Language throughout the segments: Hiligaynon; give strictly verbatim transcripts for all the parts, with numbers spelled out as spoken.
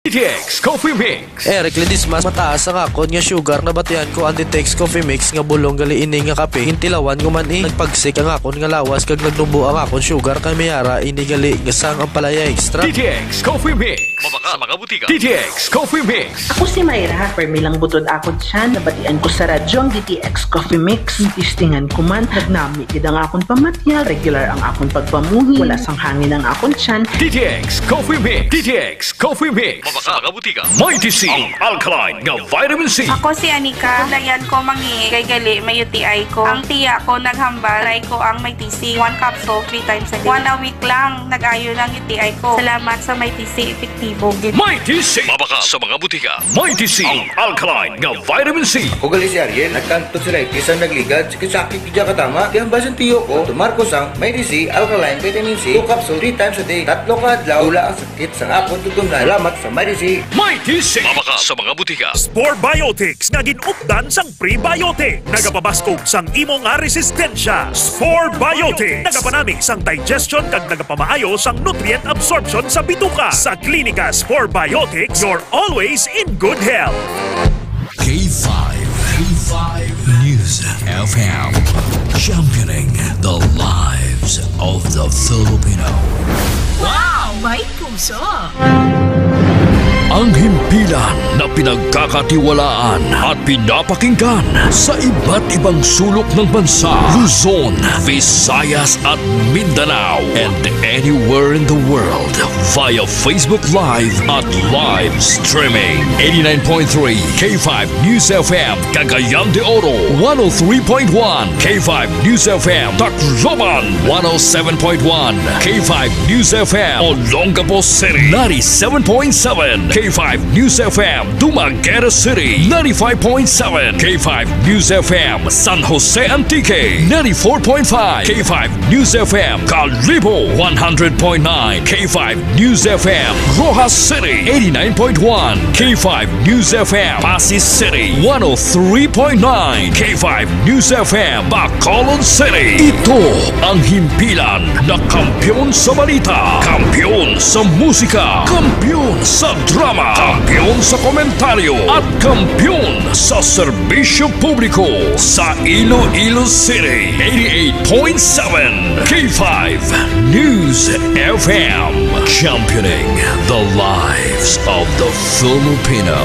D T X Coffee Mix. Eric Ledesma, mataas ang akon nga sugar. Nabatian ko ang D T X Coffee Mix nga bulong gali ini nga kape. Gintilawan ko man, eh. Nagpagsik ang akon nga lawas kag nagnubo ang akon sugar, kay may ara ini gali nga sang ampalaya extra. D T X Coffee Mix. Mabakal sa mga butika. D T X Coffee Mix. Ako si Myra. Permi lang butod akon tiyan. Nabatian ko sa radyo ang D T X Coffee Mix. Testingan ko man. Nagnami gid ang akon pamatyag. Regular ang akon pagpamuhi. Wala sang hangin ang akon tiyan. D T X Coffee Mix. D T X Coffee Mix. Mabakal sa mga butika. Mighty C, ang alkaline nga vitamin C. Ako si Anika. Layan ko mangi kay gali may U T I ko. Ang tiya ko naghambal, try ko ang Mighty C. One capsule, three times a day. One a week lang, nag-ayo lang U T I ko. Salamat sa Mighty C, epektibo gid. Mighty C. Mabakal sa mga butika. Mighty C, ang alkaline nga vitamin C. Ako gali si Ariel, nagkanto si Righty sa nagligad, sakit-sakit gid katama. Kaya ang basin tiyo ko, tumar ko sang Mighty C, alkaline vitamin C, two capsule, three times a day, tatlo ka adlaw, wala ang sakit sa akon tutumnan. Salamat sa Mighty C. Mighty C. Mabakal sa mga butika. Spore Biotics nga gin-updan sang prebiotic. Nagapabaskog sang imo nga resistensya. Spore Biotics. Nagapanami sang digestion kag nagapamaayo sang nutrient absorption sa bituka. Sa Klinika Spore Biotics, you're always in good health. K five, K five News F M, championing the lives of the Filipino. Wow! May puso! Ang himpilan na pinagkakatiwalaan at pinapakinggan sa iba't ibang sulok ng bansa, Luzon, Visayas, at Mindanao, and anywhere in the world via Facebook Live at live streaming. Eighty-nine point three K five News F M, Cagayan de Oro, one oh three point one K five News F M, Tacloban, one oh seven point one K five News F M, Olongapo City, ninety-seven point seven K five News F M, Dumaguete City, ninety-five point seven K five News F M, San Jose Antique, ninety-four point five K five News F M, Kalibo, one hundred point nine K five News F M, Roxas City, eighty-nine point one K five News F M, Passi City, one oh three point nine K five News F M, Bacolod City. Ito ang himpilan na kampiyon sa balita, kampiyon sa musika, kampiyon sa drama, kampiyon sa komentaryo, at kampiyon sa serbisyo publiko sa Iloilo City. Eighty-eight point seven K five News F M, championing the lives of the Filipino.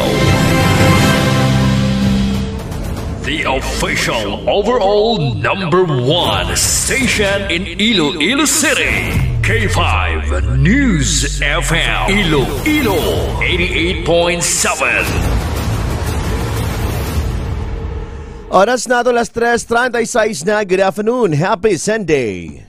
The official overall number one station in Iloilo City, K five News F M, Iloilo, eighty-eight point seven. Oras nato, alas tres treinta y seis na. Good afternoon. Happy Sunday.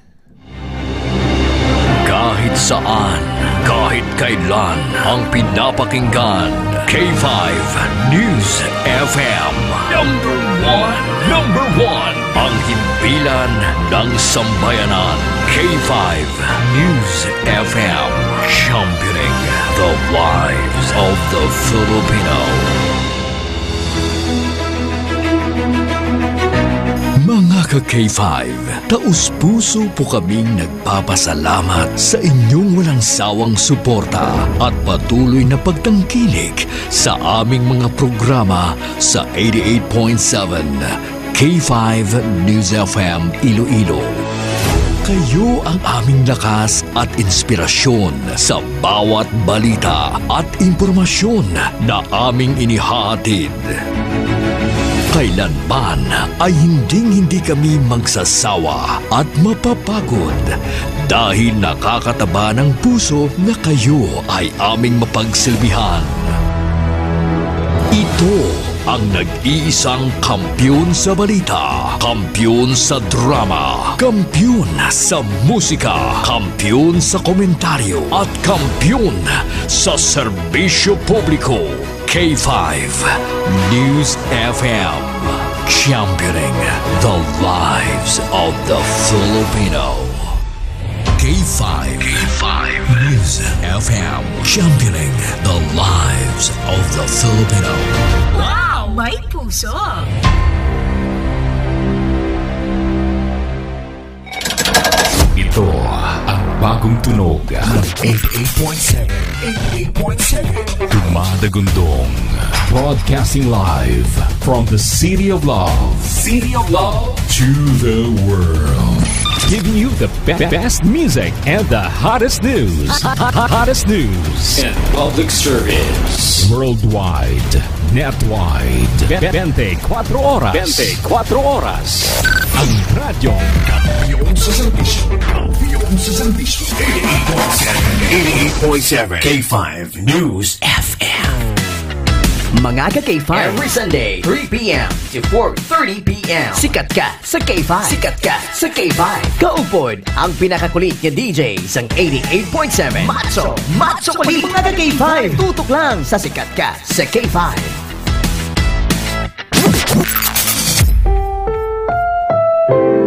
Kahit saan, kahit kailan, ang pinapakinggan, K five News F M. Number one, number one, ang himpilan ng sambayanan, K five News F M, championing the lives of the Filipino. Mga ka-K five, taos-puso po kaming nagpapasalamat sa inyong walang sawang suporta at patuloy na pagtangkilik sa aming mga programa sa eighty-eight point seven K five News F M Iloilo. Kayo ang aming lakas at inspirasyon sa bawat balita at impormasyon na aming inihahatid. Kailanman ay hinding-hindi kami magsasawa at mapapagod dahil nakakataba ng puso na kayo ay aming mapagsilbihan. Ito ang nag-iisang kampiyon sa balita, kampiyon sa drama, kampiyon sa musika, kampiyon sa komentaryo, at kampiyon sa serbisyo publiko. K five News F M, championing the lives of the Filipino. K five, K five News F M, championing the lives of the Filipino. Wow! May puso! Ito ang Bagong tunog. Eighty-eight point seven. Eighty-eight point seven. Dumadagundong. Broadcasting live from the City of Love. City of Love. To the world. Giving you the be- best music and the hottest news. Hottest news. And public service. Worldwide. Netwide. Be- twenty-four oras. Twenty-four oras. Ang radyo. Kampiyon sa serbisyo. Kampiyon sa serbisyo. Eighty-eight point seven. Eighty-eight point seven. K five News F M. Mga ka K five. Every Sunday, three p.m. to four thirty p.m. Sikat ka sa K five. Sikat ka sa K five. Kaupod ang pinakakulit nga D J sang eighty-eight point seven. Macho, macho kulit. Mga ka K five. Tutok lang sa Sikat ka sa K five.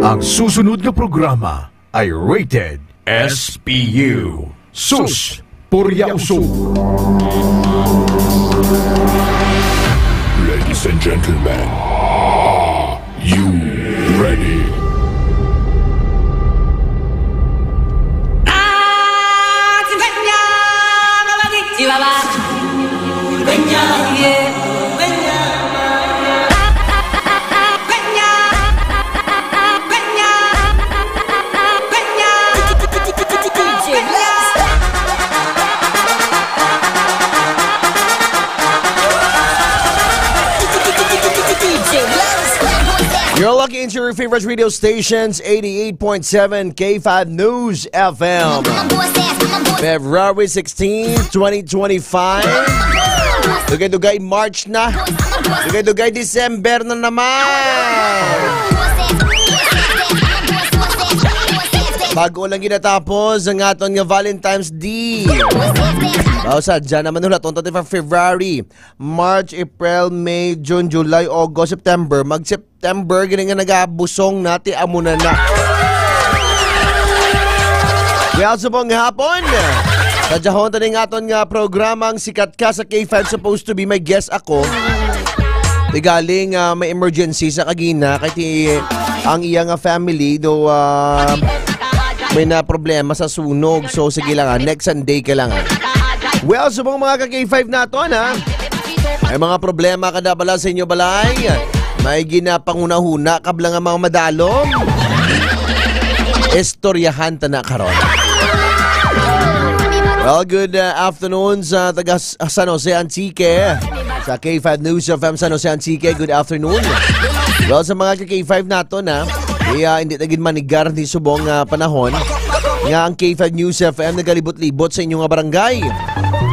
Ang susunod nga programa ay rated S P U. Sus, purya usog. Ladies and gentlemen, are you ready? You're lucky into your favorite radio stations, eighty-eight point seven K five News F M. February sixteen, twenty twenty-five. Dugay-dugay March na. Dugay-dugay December na naman. Bago lang ginatapos ang aton nga Valentine's Day. Wow, sadya naman, hulaton ta pa February, March, April, May, June, July, August, September. Mag-Sep-, September, gini nga nagabusong nati, amo na na. Well, subong nga hapon, sa jahon taning aton nga programang Sikat Ka sa K five, supposed to be my guest ako. Tigaling, ah, may emergency sa kagina, kay ti-, ang iya nga family, do, ah, may na problema sa sunog. So, sige lang, ah, next Sunday ka lang, ah. Well, subong mga ka K five naton, ha? May mga problema ka na bala sa inyo balay? May ginapanguna-huna ka bala nga mga madalom? Istoryahan ta na karon. Well, good, uh, afternoon sa taga S-, San Jose Antique. Sa K five News F M San Jose Antique, good afternoon. Well, sa mga ka K five naton, ha, iya, hindi na gid manigar ni subong nga panahon nga ang K five News F M nagalibot-libot sa inyo nga barangay.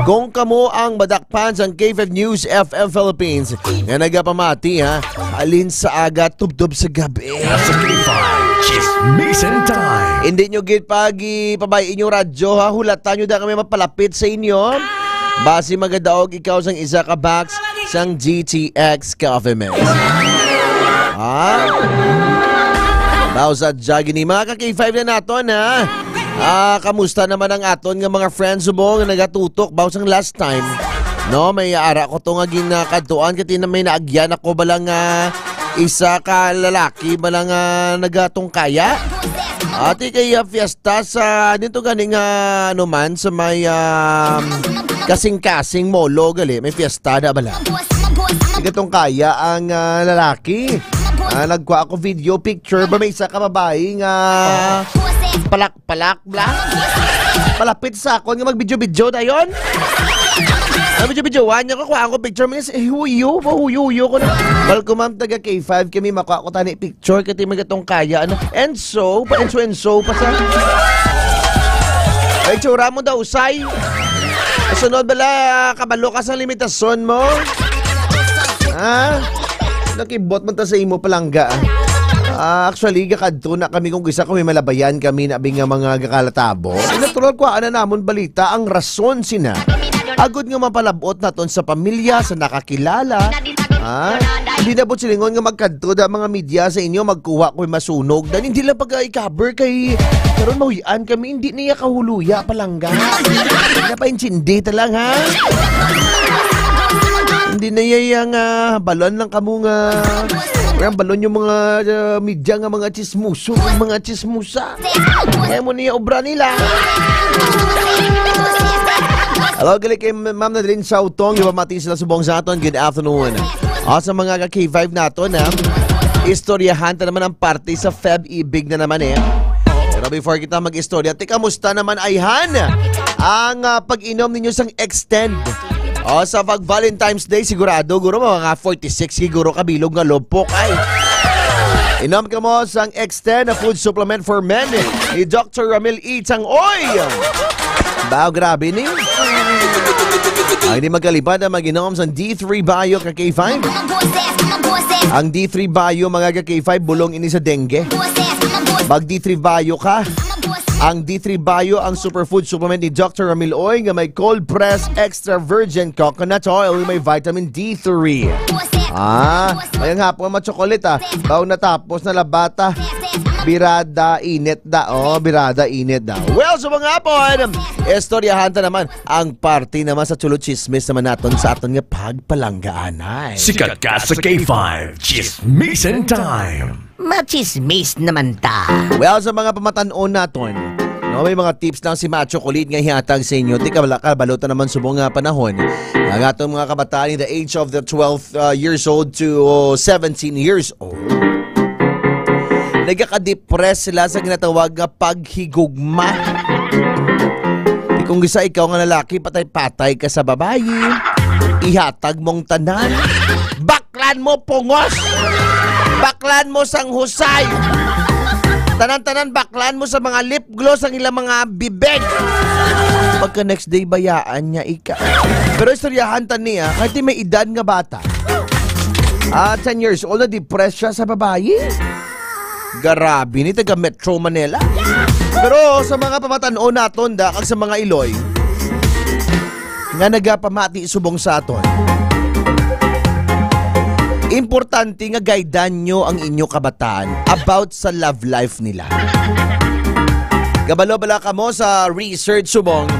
Kung kamo ang madakpan sang K five News F M Philippines nga nagapamati, ha, halin sa aga tubtob sa gabi. Sa K five, Chismisan Time. Hindi nyo gid pagipabay inyong radyo, ha, hulata nyo da kami mapalapit sa inyo. Basi magadaog ikaw sang isa ka box sang G T X Coffee Mix. Ha? Daw sa jagi ni mga ka K five na naton, ha? Ah, kamusta naman ang aton nga mga friends mo nga nagatutok? Baw sang last time, no? May ara ko to nga ginakadtuan, kati na may naagyan ako bala nga isa ka lalaki bala nga nagatungkaya. Ati kay, ah, fiesta sa dito gani nga, ano man, sa may, um, kasing-kasing molo gali, may fiesta na bala. Nagatungkaya ang, ah, lalaki. Ah, nagkuha ako video picture ba may isa ka babae nga palak-palak bla? Palapit sa akon nga mag-video-video dayon. Ang video-videoan niya ko, kuha ko picture, minis, eh, huyo, huyo, huyo ko na. Well, kung ma'am, taga K five kami, makuha ko tani picture, kati may gatong kaya, ano? And so, pa, and so, and so, pa sa. Ay, tsura mo daw, usay. Kasunod bala, kabalo ka sa limitasyon mo? Ha? Nakibot man ta sa imo, palangga, ah. Ah, actually, gakadto na kami kung kisa kami malabayan kami na bing nga mga gakalatabo. Natural, kuhaan na namon balita ang rason sina. Agod nga mapalabot naton sa pamilya, sa nakakilala. Ha? Hindi na po silingon nga magkadto da mga media sa inyo, magkuha ko masunog. Dan hindi lang pag-i-cover kay karon mahuy-an kami, hindi niya kahuluya, palangga. Hindi na pa intindi ta lang, ha? Hindi Inayay ang, ah, balon lang kamo nga, ang balon yung mga, ah, media nga mga chismoso, mga chismosa. Kaya mo niya obra nila. Hello, gali kay Ma-, Ma'am Nadine Sautong, yung pamati sila subong sa aton. Good afternoon. Ah, sa mga ka K five naton, ha. Istoryahan ta naman ang parte sa Feb Ibig na naman, eh. Pero before kita mag-istorya, ti kamusta naman, ayhan? Ang, ah, pag-inom ninyo sang extend. O, sa pag Valentine's Day, sigurado, guro, mga forty-six, siguro, kabilog nga lupok, ay. Inom ka mo sang extend na food supplement for men ni Doctor Ramil E. Changoy. Ba, grabe ni. Ang hindi magkalipad na mag-inom sang D three Bio ka K five. Ang D three Bio, mga ka K five, bulong ini sa dengue. Mag D three Bio ka. Ang D three Bio, ang superfood supplement ni Doctor Ramil Oy nga may cold press extra virgin coconut oil, may vitamin D three. Ah, mayang hapon, mga chocolate, ah. Baw natapos na labata. Birada init da, oh, birada init da. Well, sa mga hapon, istoryahan ta naman ang parte naman sa chulo chismis naman naton sa aton nga pagpalanggaanay. Sikat ka sa K five, Chismisan Time. Machismis naman ta. Well, sa mga pamatan-on naton, no, may mga tips lang si Macho Kulit nga hihatag sa inyo. Di ka bala-, kabalo ta naman subong nga panahon. Ang atong mga kabataan in the age of the twelve, uh, years old to, uh, seventeen years old, nagaka-depress sila sa ginatawag nga paghigugma. Di kung gisa ikaw nga lalaki, patay-patay ka sa babayi. Ihatag mong tanan. Baklan mo pungos. Baklan mo sang husay. Tanan-tanan baklan mo sa mga lip gloss ang ilang mga bibig. Pagka next day, bayaan niya ika. Pero istoryahan ta niya, kahit may edad nga bata. Ah, ten years old, na-depressed siya sa babayi. Garabi ni taga Metro Manila. Pero sa mga pamatan-on naton da, kag sa mga iloy, nga nagapamati subong sa aton. Importante nga guidean nyo ang inyo kabataan about sa love life nila. Kabalo bala kamo sa research subong,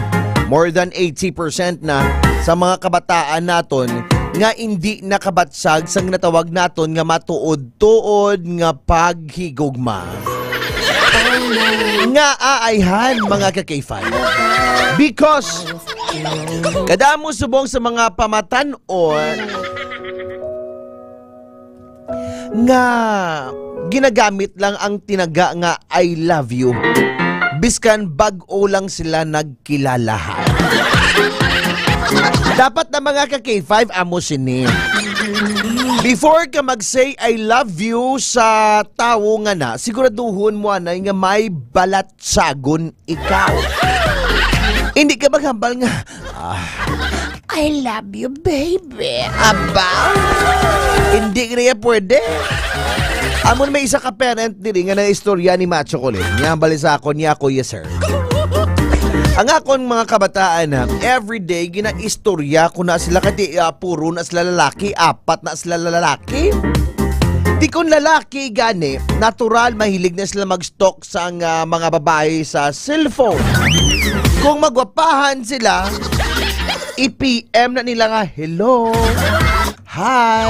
more than eighty percent na sa mga kabataan naton nga indi nakabatsag sang natawag naton nga matuod-tuod nga paghigugma. Nga aayhan, mga ka K five. Because kadamo subong sa mga pamatan-on nga ginagamit lang ang tinaga nga "I love you," biskan bag-o lang sila nagkilalahan. Dapat na, mga ka K five, amo sini. Before ka mag-say "I love you" sa tawo nga na, siguraduhon mo anay nga may balatsagon ikaw. Hindi ka maghambal nga, "Ah, I love you, baby." Aba, hindi kaya pwede. Amon may isa ka parent diri nga naistorya ni Macho Colin. Niya ang bali sa akon niya, Kuya Sir. Ang akon mga kabataan, ha, everyday ginaistorya ko na sila, kati, ah, puro na sila lalaki, apat na sila lalaki. Di kon lalaki gani, natural, mahilig na sila mag-stalk sang, ah, mga babae sa cellphone. Kung magwapahan sila, i-P M na nila nga, "Hello, hi."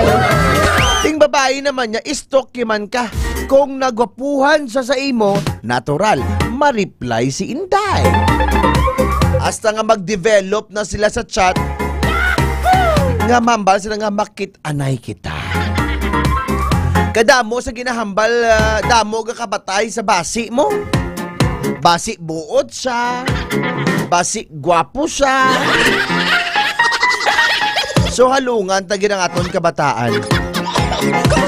Ting babae naman niya, i-stalk man ka. Kung nagwapuhan siya sa imo, natural, ma-reply si Inday. Hasta nga mag-develop na sila sa chat, nga mambal sila nga, "Makit-anay kita." Kadamo sa ginahambal, ah, damo ga kabatay sa basi mo. Basi buot siya, basi gwapo siya. So, halungan ta gid ang aton kabataan.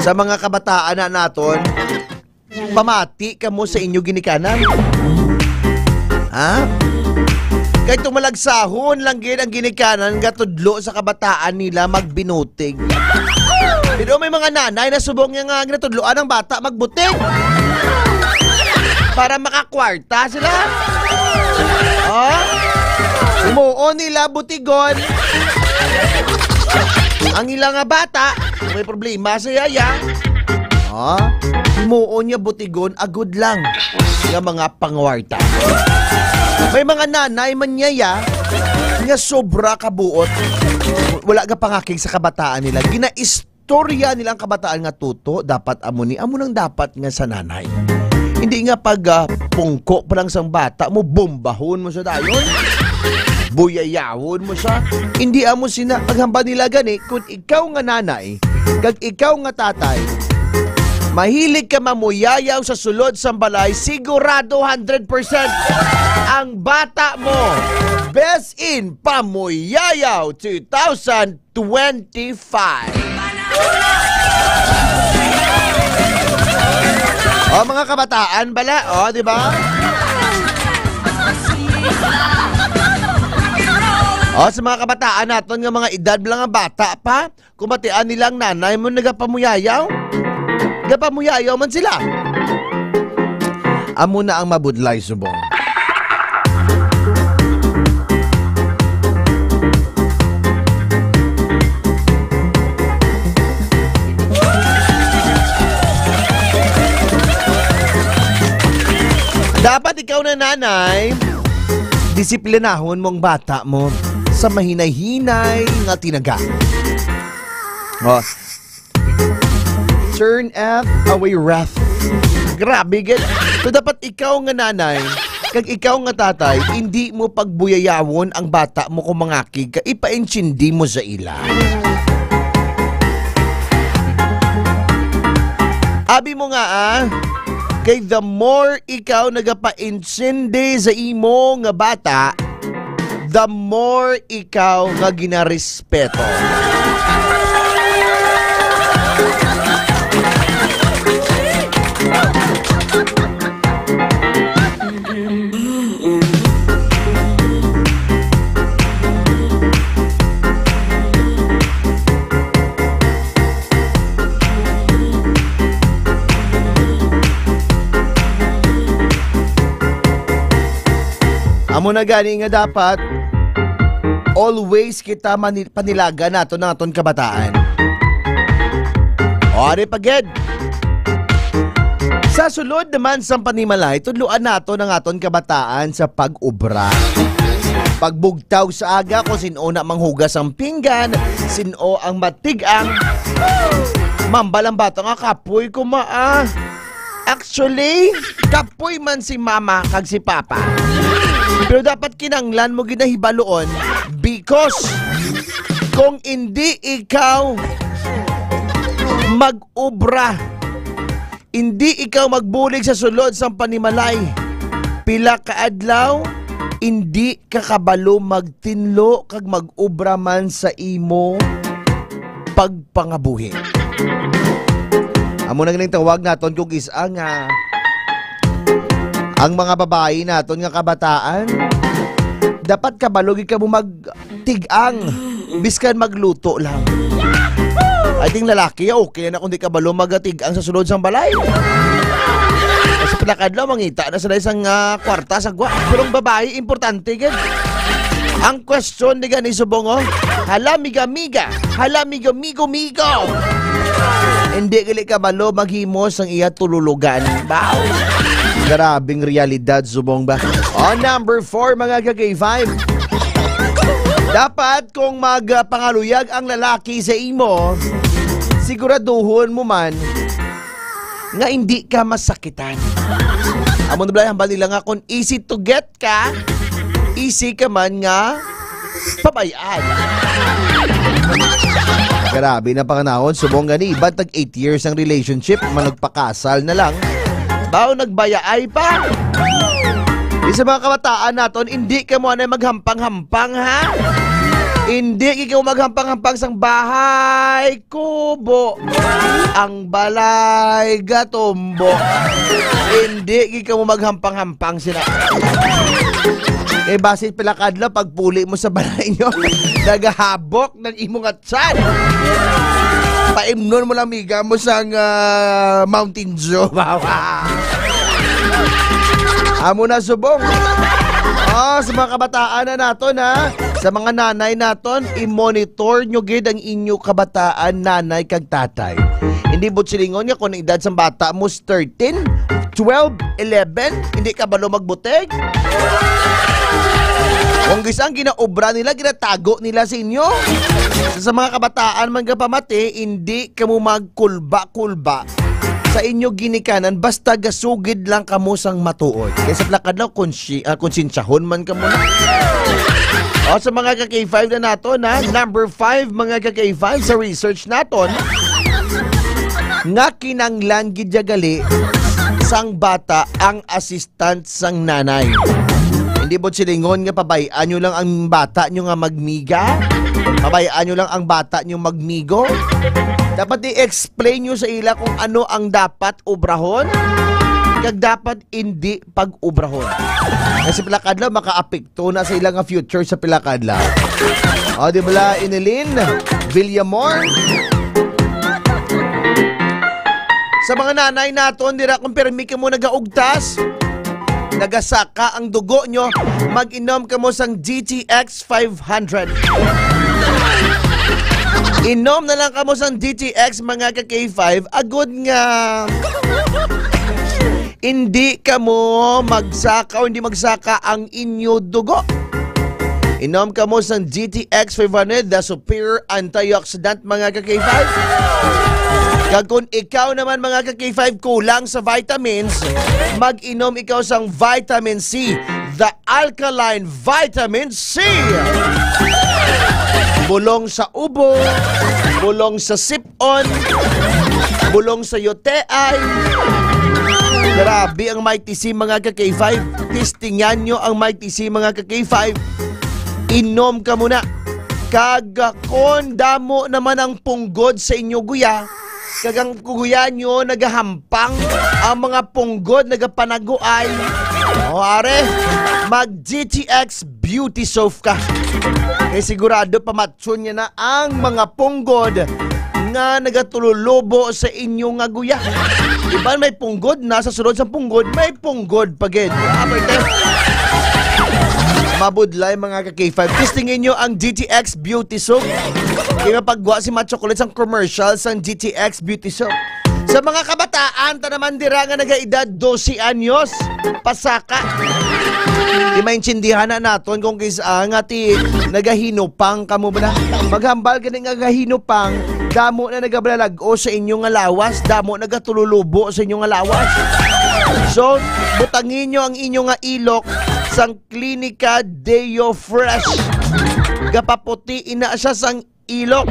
Sa mga kabataan na naton, pamati kamo sa inyo ginikanan. Ha? Kay tumalagsahon lang gid ang ginikanan nga tudlo sa kabataan nila magbinutig. Pero may mga nanay na subong niya nga ginatudloan ang bata magbutig. Para makakwarta sila. Oh? Himuon nila butigon ang ila nga bata. May problema sa yaya. Ha? Himuon niya butigon, agod lang nga mga pangwarta. May mga nanay man niya, ya, nga sobra kabuot. Wala ka pangakig sa kabataan nila. Ginaistorya nila ang kabataan nga, "Tuto, dapat amo ni, amo nang dapat nga sa nanay." Hindi nga pag, ah, pungko pa lang sang bata mo, bombahon mo sa dayon. Buyayawon mo siya. Hindi amo sina, paghambal nila gani, kung ikaw nga nanay, kag ikaw nga tatay, mahilig ka mamuyayaw sa sulod sang balay, sigurado hundred percent ang bata mo. Best in Pamuyayaw two thousand twenty-five. O, mga kabataan bala, o, di ba? O, sa mga kabataan naton nga mga edad lang nga bata pa, kung batian nila ang nanay mo nagapamuyayaw, nagapamuyayaw man sila. Amo na ang mabudlay subong. Dapat ikaw na nanay, disiplinahon mo ang bata mo sa mahinay-hinay nga tinaga. Oh. Turn F away wrath. Grabe gid. So dapat ikaw nga nanay, kag ikaw nga tatay, hindi mo pagbuyayawon ang bata mo kung mangakig ka, ipaintindi mo sa ila. Abi mo nga, ah, kay the more ikaw nagapaintindi sa imo nga bata, the more ikaw nga ginarespeto. Amo na gani nga dapat always kita mani-, panilagan nato ang aton kabataan. O, ari pa gid. Sa sulod naman sang panimalay, tudloan nato ang aton kabataan sa pag-obra. Pagbugtaw sa aga kung sin-o na manghugas ang pinggan, sin-o ang matig-ang. Mambal ang bata nga, "Kapoy ko, ma, ah." Actually, kapoy man si mama kag si papa. Pero dapat kinanglan mo gid na hibaluon, because kung indi ikaw mag-obra, indi ikaw magbulig sa sulod sang panimalay, pila ka adlaw, indi ka kabalo magtinlo kag mag-obra man sa imo pagpangabuhi. Amo na ganing tawag naton kung is-a nga ang mga babayi naton nga kabataan, dapat kabalo gid kamo magtig-ang, biskan magluto lang. I think lalaki, okay na kung di kabalo magatig-ang sa sulod sang balay. Kasi pila ka adlaw, mangita na sila sang, ah, kwarta sa gwa. Pero ang babayi, importante gid. Ang question ni gani subong, oh, "Hala, miga-miga. Hala, migo-migo-migo." Hindi gali kabalo maghimo sang iya tululugan. Baw. Grabing realidad subong ba? On number four, mga ka-K five. Dapat kung magpangaluyag ang lalaki sa imo, siguraduhon mo man nga hindi ka masakitan. Amo na bala hambal nila nga kung easy to get ka, easy ka man nga pabay-an. Grabe na panganahon, subong gani, iban tag eight years ang relationship, managpakasal na lang. Baw, nagbayaay pa. Di sa mga kabataan naton, hindi kamo anay maghampang-hampang, ha? Hindi gid kamo maghampang-hampang sang bahay kubo, ang balay gatumbo. Hindi gid kamo maghampang-hampang sila. Eh, basin pila ka adlaw, pagpuli mo sa balay nyo, nagahabok ng imo nga Chan! Paimnon mo lang, miga mo sang, ah, Mountain Dew. Amo na subong. Oh, sa mga kabataan na naton, ha? Sa mga nanay naton, i-monitor nyo gid ang inyo kabataan, nanay kag tatay. Hindi buot silingon nga kung ang edad sang bata mo is thirteen, twelve, eleven, hindi kabalo magbutig. Kung kis-a ang ginaobra nila, ginatago nila sa inyo. Sa, sa mga kabataan man nga pamati, hindi kamo magkulba-kulba sa inyo ginikanan, basta gasugid lang kamo sang matuod. Kay sa plakad lang, konsi-, ah, konsensyahon man kamo na. O, sa mga ka-K five na nato na, number five, mga ka-K five, sa research naton, nga kinanglan gid ya gali sang bata ang assistant sang nanay. Hindi mo silingon nga pabay-an nyo lang ang bata nyo nga magmiga? Pabay-an nyo lang ang bata nyo magmigo? Dapat i-explain nyo sa ila kung ano ang dapat obrahon kag dapat hindi pag-obrahon. Kasi pila kadlaw makaapekto na sa ila nga future sa pila kadlaw. O, di ba, Inilin Villamor? Sa mga nanay naton dira, kung pirmi kamo nagaugtas, nagasaka ang dugo nyo, mag-inom kamo sang G T X five hundred. Inom na lang kamo sang G T X, mga ka-K five, agod nga hindi kamo magsaka o hindi magsaka ang inyo dugo. Inom kamo sang G T X five hundred, the superior antioxidant, mga ka-K five. Kag kung ikaw naman, mga ka-K five, kulang sa vitamins, mag-inom ikaw sang vitamin C, the alkaline vitamin C. Bulong sa ubo, bulong sa sip-on, bulong sa yuteay. Grabe ang Mighty C, mga ka-K five. Testingan nyo ang Mighty C, mga ka-K five. Inom kamo na. Kag, ah, kon damo naman ang punggod sa inyo guya, kag ang guya nyo nagahampang, ang mga punggod nagapanaguay, o, are, mag G T X Beauty Soap ka. Kay sigurado pamatyon niya na ang mga punggod nga nagatululubo sa inyo nga guya. Iban may punggod na sa sulod sa punggod, may punggod pa gid. Ah, pwede. Mabudlay, mga ka-K five. Testingin nyo ang G T X Beauty Soap. Kaya mapagwa si Macho Kulit sang commercial sang G T X Beauty Soap. Sa mga kabataan, ta naman dira nga nagaedad dose anyos, pasaka. Di maintindihan na naton kung kis-a nga ti nagahinupang kamo ba na? Maghambal gani nga gahinupang, damo na nagabalalag-o sa inyo nga lawas, damo nagatululubo sa inyo nga lawas. So, butangi nyo ang inyo nga ilok sang Clinica Deo Fresh. Gapaputi ina siya sang ilok.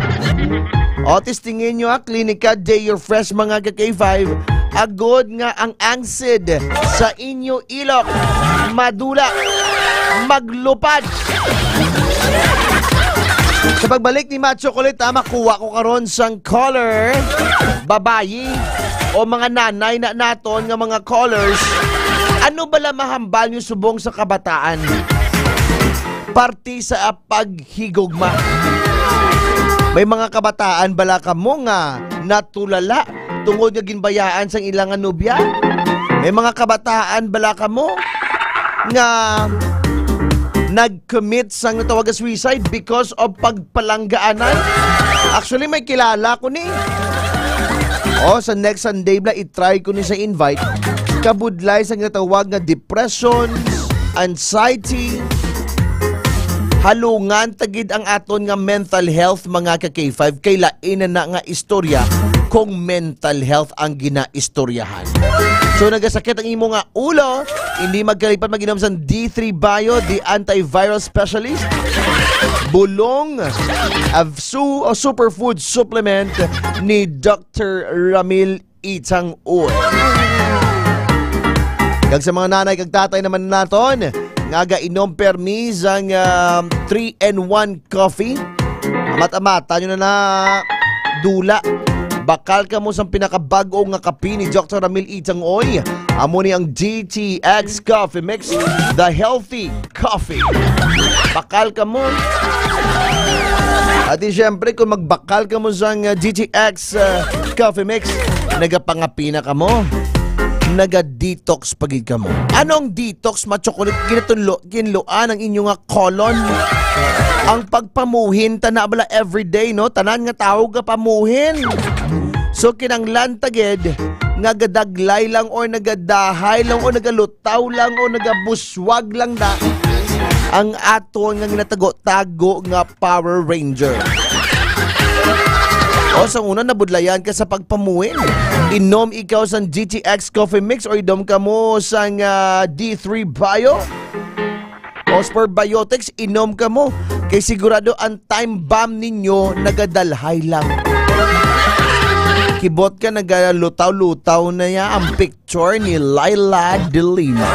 O, testingin nyo, ha, Clinica Deo Fresh, mga ka-K five. Agod nga ang angsid sa inyo ilok madula, maglupad. Sa pagbalik ni Macho Kulit, ha, makuha ko karon sang caller, babayi, o mga nanay na naton nga mga callers. Ano bala mahambal nyo subong sa kabataan? Parte sa paghigugma. May mga kabataan bala kamo nga natulala tungod nga ginbayaan sang ila nga nobya? May mga kabataan bala kamo nga nag-commit sang natawag nga suicide because of pagpalanggaanay? Actually, may kilala ko ni. O, sa next Sunday bala, i-try ko ni sa invite. Kabudlay sa ginatawag nga depression, anxiety. Halungan ta gid ang aton nga mental health, mga ka-K five, kay lain na na nga istorya kung mental health ang ginaistoryahan. So, nagasakit ang imo nga ulo, hindi magkalipat mag-inom sang D three Bio, the antiviral specialist. Bulong, uh, su-, uh, superfood supplement ni Doctor Ramil Itang Uy. Kag sa mga nanay kag tatay naman naton nga gainom permi sang, ah, three-in-one coffee, amat-amata nyo na na dula. Bakal kamo sang pinakabag-o nga kape ni Doctor Ramil Itang Uy. Amo ni ang G T X Coffee Mix, the healthy coffee. Bakal kamo. At di, syempre, kung magbakal kamo sang, uh, G T X, uh, Coffee Mix, nagapangapi na kamo. Naga-detox pa gid kamo. Anong detox, ma-chocolate? Ginatunlo, kinluan ang inyo nga colon. Ang pagpamuhin, tana bala everyday, no? Tanan nga tawo gapamuhin. So, kinanglan ta gid nga gadaglay lang or nagadahay lang or nagalutaw lang or nagabuswag lang na ang aton nga ginatago-tago nga Power Ranger. O, sa una, nabudlayan ka sa pagpamuin. Inom ikaw sang G T X Coffee Mix o inom ka mo sang, ah, D three Bio? O Spur Biotics, inom ka mo. Kay sigurado ang time bomb ninyo nagadalhay lang. Kibot ka, nagalutaw-lutaw na ya ang picture ni Laila de Lima.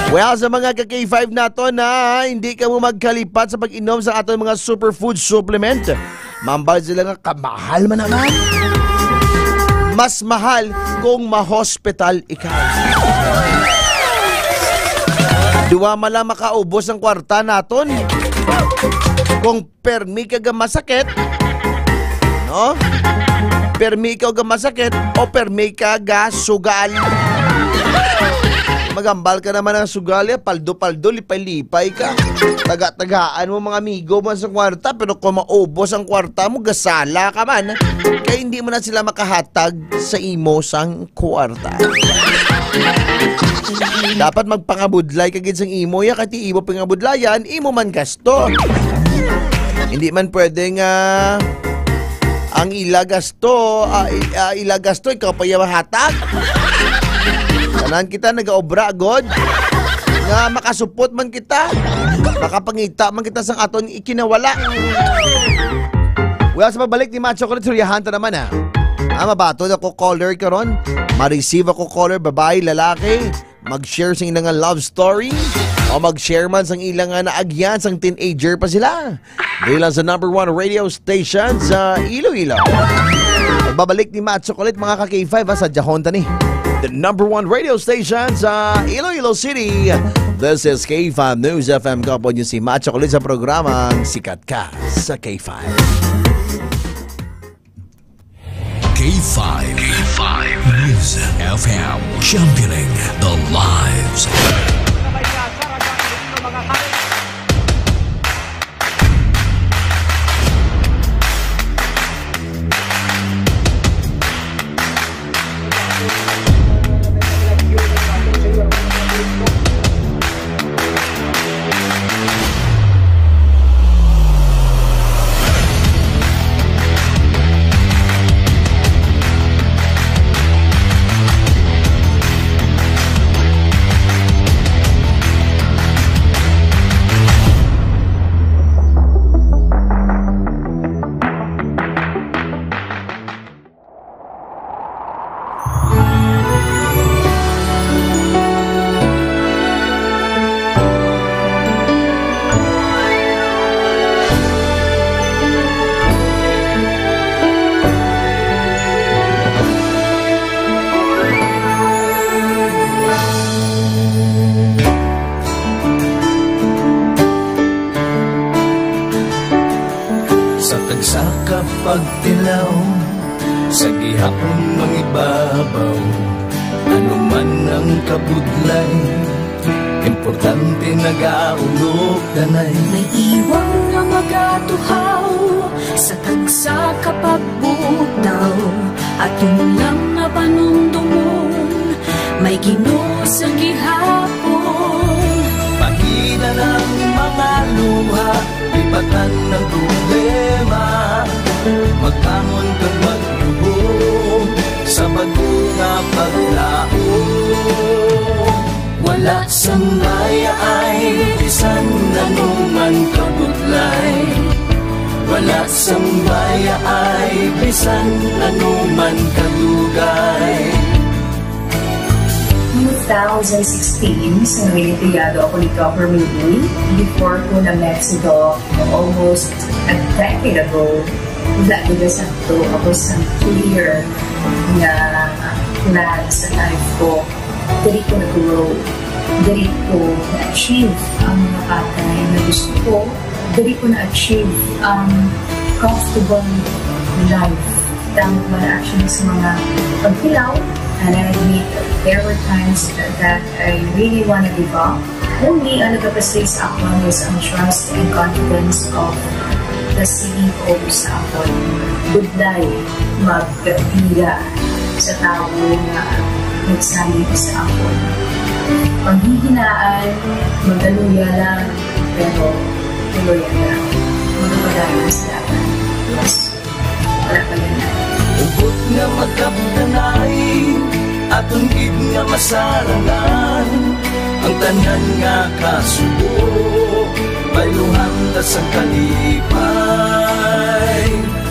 Well, sa mga ka-K five nato na hindi ka mo magkalipat sa pag-inom sa aton mga superfood supplement, mambal sila nga kamahal man naman. Mas mahal kung ma-hospital ikaw. Duwa man lang makaubos ang kwarta naton. Kung permi ka ga masakit, no? Permi ka ga masakit o permi ka ga sugal. Magambal ka naman ang sugal, eh. Paldo-paldo, lipay-lipay ka. Taga-tagaan mo mga amigo mo sa kwarta, pero kung maubos ang kwarta mo, gasala ka man. Kaya hindi mo na sila makahatag sa imo sang kwarta. Dapat magpangabudlay ka gid sang imo ya, kay ti imo pangabudlayan, imo man gasto. Hindi man pwede nga ang ila gasto, ah, i-, ah, ila gasto, ikaw pa iya mahatag. Tanan kita nagaobra, god. Nga makasupot man kita. Makapangita man kita sang aton ikinawala. Well, sa pagbalik ni Macho Kulit, suryahan ta naman, ah. Ah, mabato na ko caller karon. Ma-receive ako caller, babae, lalaki. Mag-share sa ilang nga love story o mag-share man sang ilang nga naagyan sang teenager pa sila. Dili lang sa number one radio station sa Iloilo. Magbabalik ni Macho Kulit, mga ka-K five, ha, sa Jahon tani. The number one radio station sa Iloilo City. This is K five News F M. Kaupod niyo si Macho Kulit sa programang Sikat Ka sa K five. K five. K five News F M, championing the lives. Sa tagsa ka pagtilaw, sa gihapon mangibabaw, ano man ang kabudlay, importante nagaulog danay. May iwang nga magatuhaw sa tagsa ka pagbutaw, aton lang nga panumdumon, may Ginoo sa gihapon. Pahina ng mga luha, lipatan ng problema. Magbangon kag magluhod sa bag-o nga paglaom. Wala sang mayaay bisan ano man kabudlay. Wala sang mayaay bisan ano man kadugay. Two thousand sixteen, sa Noyenteyado ako ni Governor Lee, before ko na-met si Doc almost a decade ago. Wala ko na sakto, ako sa clear nga plan sa life ko. Diri ko nag-grow. Diri ko na-achieve ang mga bagay na gusto ko. Diri ko na-achieve ang comfortable life. Tama man actually sa mga pagkilaw, and I admit there were times that I really wanna give up. Only ang nagapastig sa akon was ang trust and confidence of the C E O sa akon. Budlay magpila sa tawo nga nagsalig sa akon. Paghihinaan, magaluya lang, pero tuloy lang. Magapadayon sa laban. Yes. Wala pa yan. Hugot nga magkabtanay, aton gid nga masarangan. Ang tanan nga kasubo, bayluhan ta sang kalipay.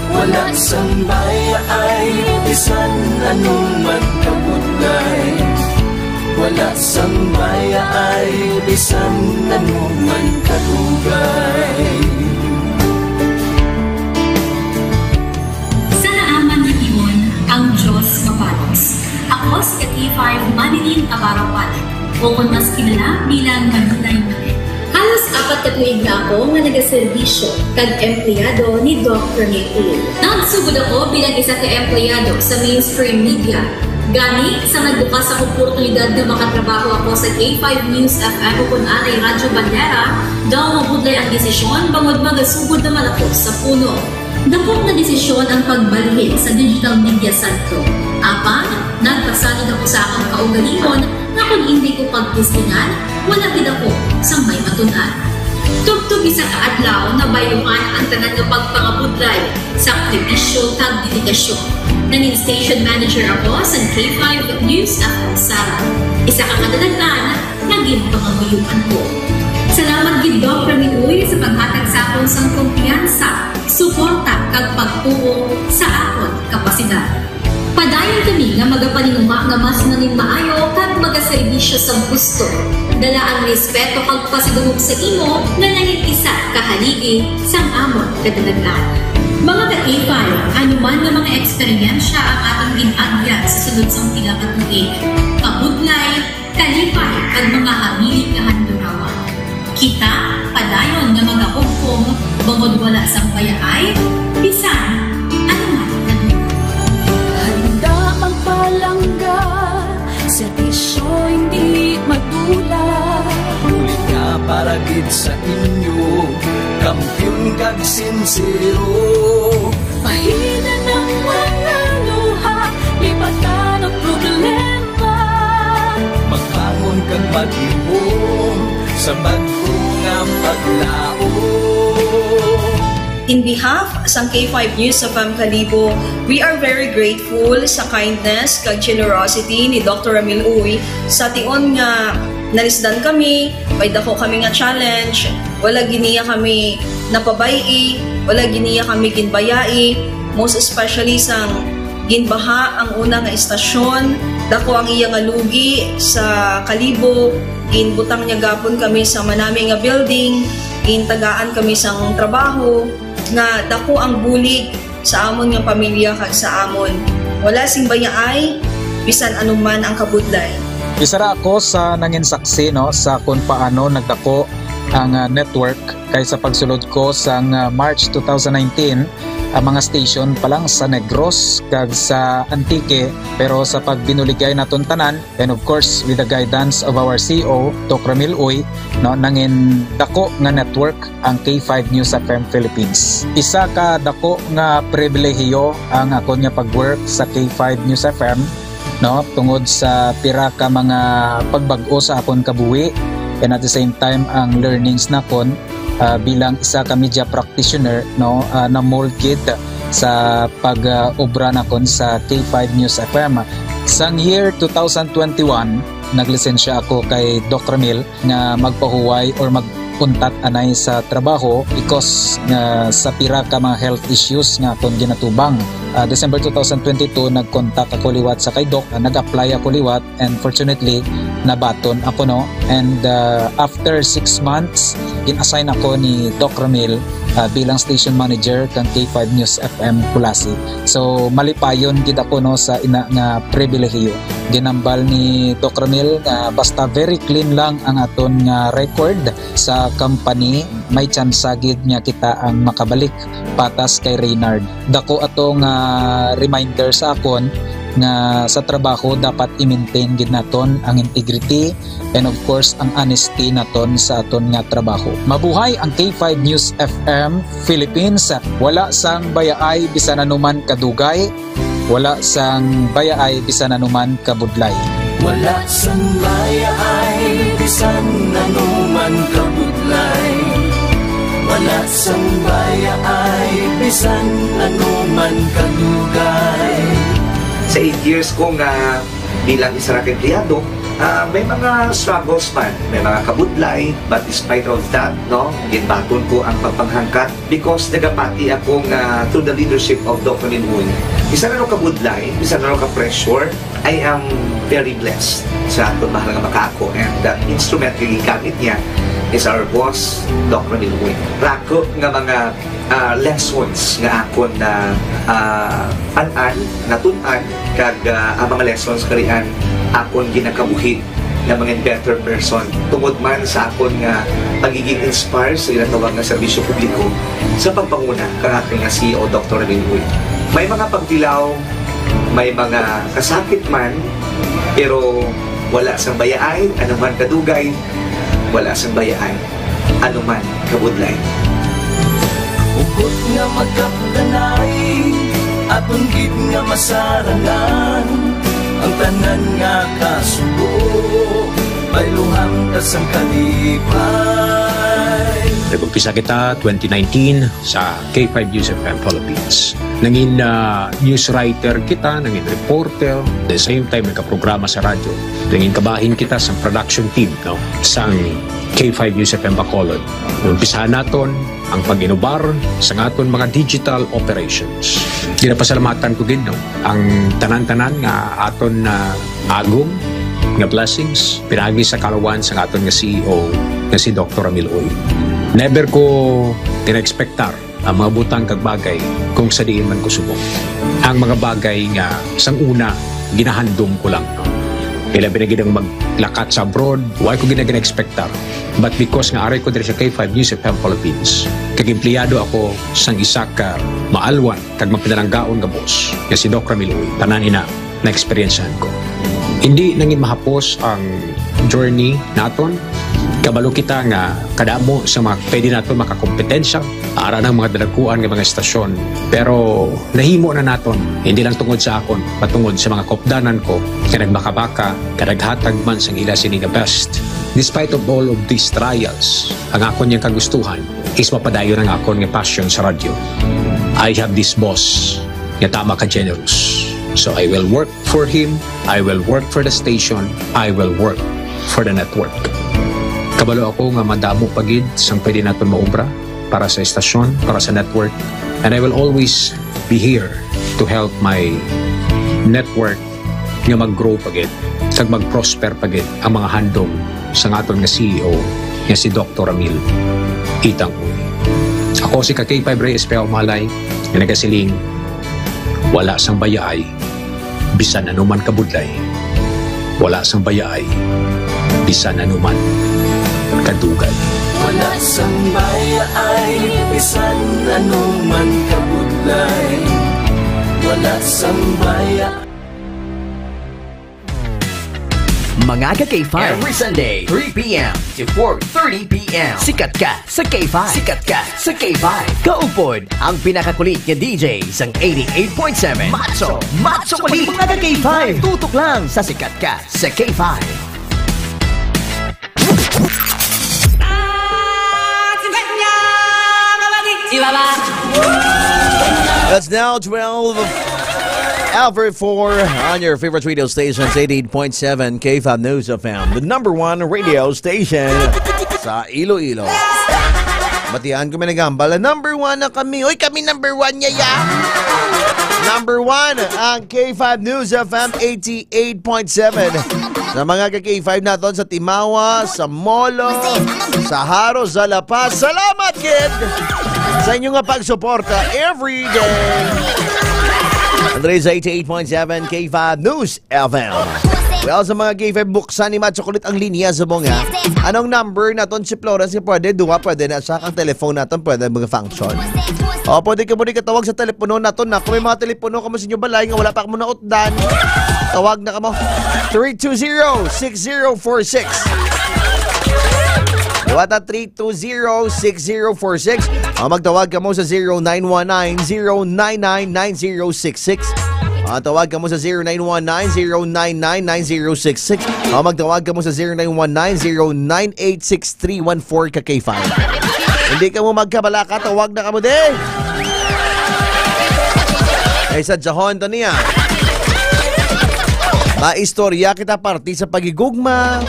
Wala sang bayaay, bisan ano man kabudlay. Wala sang bayaay, bisan ano man kadugay. Sa naaman nga tion, ang Dios mabalos. Ako si K five Manilyn Abaraw Palit, o kon mas kilala bilang Manilay Manilyn. Halos apat ka tuig na ako nga nagaserbisyo kag empleyado ni Doc Rene Uy. Nagsugod ako bilang isa ka empleyado sa mainstream media. Gani, sa nagbukas ang oportunidad nga makatrabaho ako sa K five News F M o kon anay Radyo Bandera, daw mabudlay ang desisyon bangod magasugod naman ako sa puno. Dako nga desisyon ang pagbalhin sa digital media sentro. Apang, nagpasalod ako sa akong kaugalingon nga kon indi ko pagtestingan, wala gid ako sang may matun-an. Tubtob isa ka adlaw, nabayluhan ang tanan nga pagpangabudlay, sakripisyo, kag dedikasyon. Nangin station manager ako sa K five News F M Sara. Isa ka kadalagtan nga ginpangamuyoan ko. Salamat gid, Doc Rene Uy, sa paghatag sa akon sang kumpiyansa, suporta, kag pagtuo sa akon kapasidad. Padayon kami nga magapaninguha nga mas nangin maayo kag magaserbisyo sa gusto. Dala ang respeto kag pasidungog sa imo nga nangin isa ka haligi sang amon kadalagan. Mga ka-K five, ano man nga mga eksperyensya ang aton gin-agyan sa sulod sang pila ka tuig, kabudlay, kalipay, kag mga habilin nga handurawan. Kita padayon nga magahugpong bangod wala sang bayaay bisan ano man. Handa magpalangga, serbisyo hindi madula. Bulig nga para gid sa inyo, kampiyon kag sinsero. Pahinan ang mga luha, lipatan ang problema. Magbangon kag maglihom sa bag-o nga paglaom. In behalf sang K five News F M Kalibo, we are very grateful sa kindness kag generosity ni Doctor Ramil Uy. Sa tion nga nalisdan kami, may dako kami nga challenge, wala gid niya kami napabay-i, wala gid niya kami ginbayai, most especially sang ginbaha ang una nga estasyon. Dako ang iya nga lugi sa Kalibo. Ginbutang niya gapon kami sa manami nga building, gintagaan kami sang trabaho, nga dako ang bulig sa amon nga pamilya kag sa amon. Wala sing bayaay bisan ano man ang kabudlay. Isa ra ako sa nangin saksi, no, sa kung paano nagdako ang, ah, network, kay sa pagsulod ko sang, ah, March two thousand nineteen, ang mga station pa lang sa Negros kag sa Antique, pero sa pagbinuligay naton tanan, and of course, with the guidance of our C E O, Doc Ramil Uy, no, nangin dako nga network ang K five News F M Philippines. Isa ka dako nga pribilehiyo ang akon nga pag-work sa K five News F M, no, tungod sa pira ka mga pagbag-o sa akon kabuhi, and at the same time, ang learnings nakon, ah, bilang isa ka media practitioner, no, ah, na-mold gid sa pag-obra nakon sa K five News F M. Sang year two thousand twenty-one, naglisensya ako kay Doc Ramil nga magpahuway or mag-untat anay sa trabaho because nga sa pira ka mga health issues nga akon ginatubang. Ah, December two thousand twenty-two, nag-contact ako liwat sa kay Doc, ah, nag-apply ako liwat, and fortunately, nabaton ako, no. And, ah, after six months, gin-assign ako ni Doc Ramil, ah, bilang station manager kang K five News F M Culasi. So, malipayon gid ako, no, sa ina nga pribilehiyo. Ginambal ni Doc Ramil nga basta very clean lang ang aton nga record sa company, may tsansa gid nga kita ang makabalik patas kay Reynard. Dako ato nga reminder sa akon nga sa trabaho dapat i-maintain gid naton ang integrity and of course ang honesty naton sa aton nga trabaho. Mabuhay ang K five News F M Philippines. Wala sang bayaay bisan anuman kadugay, wala sang bayaay bisan anuman kabudlay. Wala sang bayaay Bisan ano man kabudlay, wala sang bayaay, bisan ano man kadugay. Sa eight years ko nga bilang isa ra ka empleyado, ah, may mga struggles man, may mga kabudlay, but despite of that, no, ginbaton ko ang pagpanghangkat because nagapati ako nga through the leadership of Doc Ramil Uy, bisan ano kabudlay, bisan ano ka pressure, I am very blessed sa aton mahal nga makaako, and that instrument nga gigamit niya is our boss, Doc Ramil Uy. Rako nga mga, ah, lessons nga akon na, ah, an-an, natun-an, kag, ah, ang mga lessons karian akon ginakabuhi nga mga better person tungod man sa akon nga pagiging inspire sa ginatawag nga serbisyo publiko sa pagpanguna kang aton nga C E O, Doctor Ramil Uy. May mga pagtilaw, may mga kasakit man, pero wala sang bayaay, anuman kadugay, wala sang bayaay, anuman kabudlay. Hugot nga magkapdanay, aton gid nga masarangan, ang tanan nga kasubo, bayluhan ta sang kalipay. Nag-umpisa kita twenty nineteen sa K five News F M Philippines. Nangin, ah, news writer kita, nangin reporter, the same time nagkaprograma sa radyo. Nangin kabahin kita sa production team, no, sang K five News F M Bacolod. Umpisahan naton ang pag-inubar sa aton mga digital operations. Ginapasalamatan ko gid, no, ang tanan-tanan nga aton na agom nga blessings pinagi sa kalawan sa aton nga C E O nga si Doctor Ramil Uy. Never ko gina-expectar ang mga butang kag bagay kung sa diin man ko subong. Ang mga bagay nga sang una ginahandom ko lang, no? Ilabi na gid ang maglakat sa abroad, wa ko gid na gina-expectar. But because nga aray ko diri sa K five News F M Philippines, kag empleyado ako sang isa ka maalwan kag mapinalanggaon nga boss, nga si Doc Ramil Uy, tanan ina na-eksperyensyahan ko. Hindi nangin mahapos ang journey naton. Kabalo kita nga kadamo sa mga pwede naton makakompetensya, ara ng mga dalaguan nga mga estasyon. Pero nahimo na naton, hindi lang tungod sa akon, patungod sa mga kopdanan ko, nga nagbakabaka, nga naghatag man sang ila sini nga best. Despite of all of these trials, ang akon yang kagustuhan is mapadayon ang akon nga passion sa radyo. I have this boss nga tama ka generous. So I will work for him, I will work for the station, I will work for the network. Kabalo ako nga madamo pa gid sang pwede naton maobra para sa estasyon, para sa network, and I will always be here to help my network nga mag-grow pa gid kag mag-prosper pa gid ang mga handom sang aton nga C E O nga si Doctor Ramil Itang Uy. Ako si ka K five Rey Espejo Malay nga nagasiling, wala sang bayaay bisan ano man kabudlay, wala sang bayaay bisan ano man kadugay. Wala sang bayaay, bisan ano man kabudlay. Wala sang baya- Mga ka K five. Every Sunday, three p.m. to four thirty p.m. Sikat ka sa K five. Sikat ka sa K five. Kaupod ang pinakakulit nga D J sang eighty-eight point seven. Macho, macho kulit. Mga ka K five. Tutok lang sa Sikat ka sa K five. It's now twelve after four on your favorite radio stations, eighty-eight point seven K five News F M, the number one radio station sa Iloilo. Batian ko may nagambal, number one na kami. Uy, kami number one niya, ya. Number one ang K five News F M eighty-eight point seven. Sa mga ka K five naton sa Timawa, sa Molo, sa Jaro, sa La Paz, salamat gid sa inyo nga pagsuporta every day. Andres eighty-eight point seven K five News F M. Well, sa mga K five, buksan ni Macho Kulit ang linya sa bunga. Anong number naton si Florence? Pwede, duha, pwede na sa kang telephone naton, pwede mga function. O, pwede ka, pwede ka tawag sa telepono naton na. Kung may mga telepono ka mo sa inyo balay nga wala pa mo nautdan, tawag na ka mo. Three two zero, six zero four six. Duha ta, three two zero, six zero four six. O, magtawag ka mo sa zero nine one nine, zero nine nine, nine zero six six. Ah, tawag kamo sa zero nine one nine, zero nine nine, nine zero six six. Ah, magtawag kamo sa zero nine one nine, zero nine eight six three one four ka K five. Hindi kamo magkabalaka, tawag na kamo, di. Ay, sa Jahon to niya. Maistorya kita parte sa pagigugma.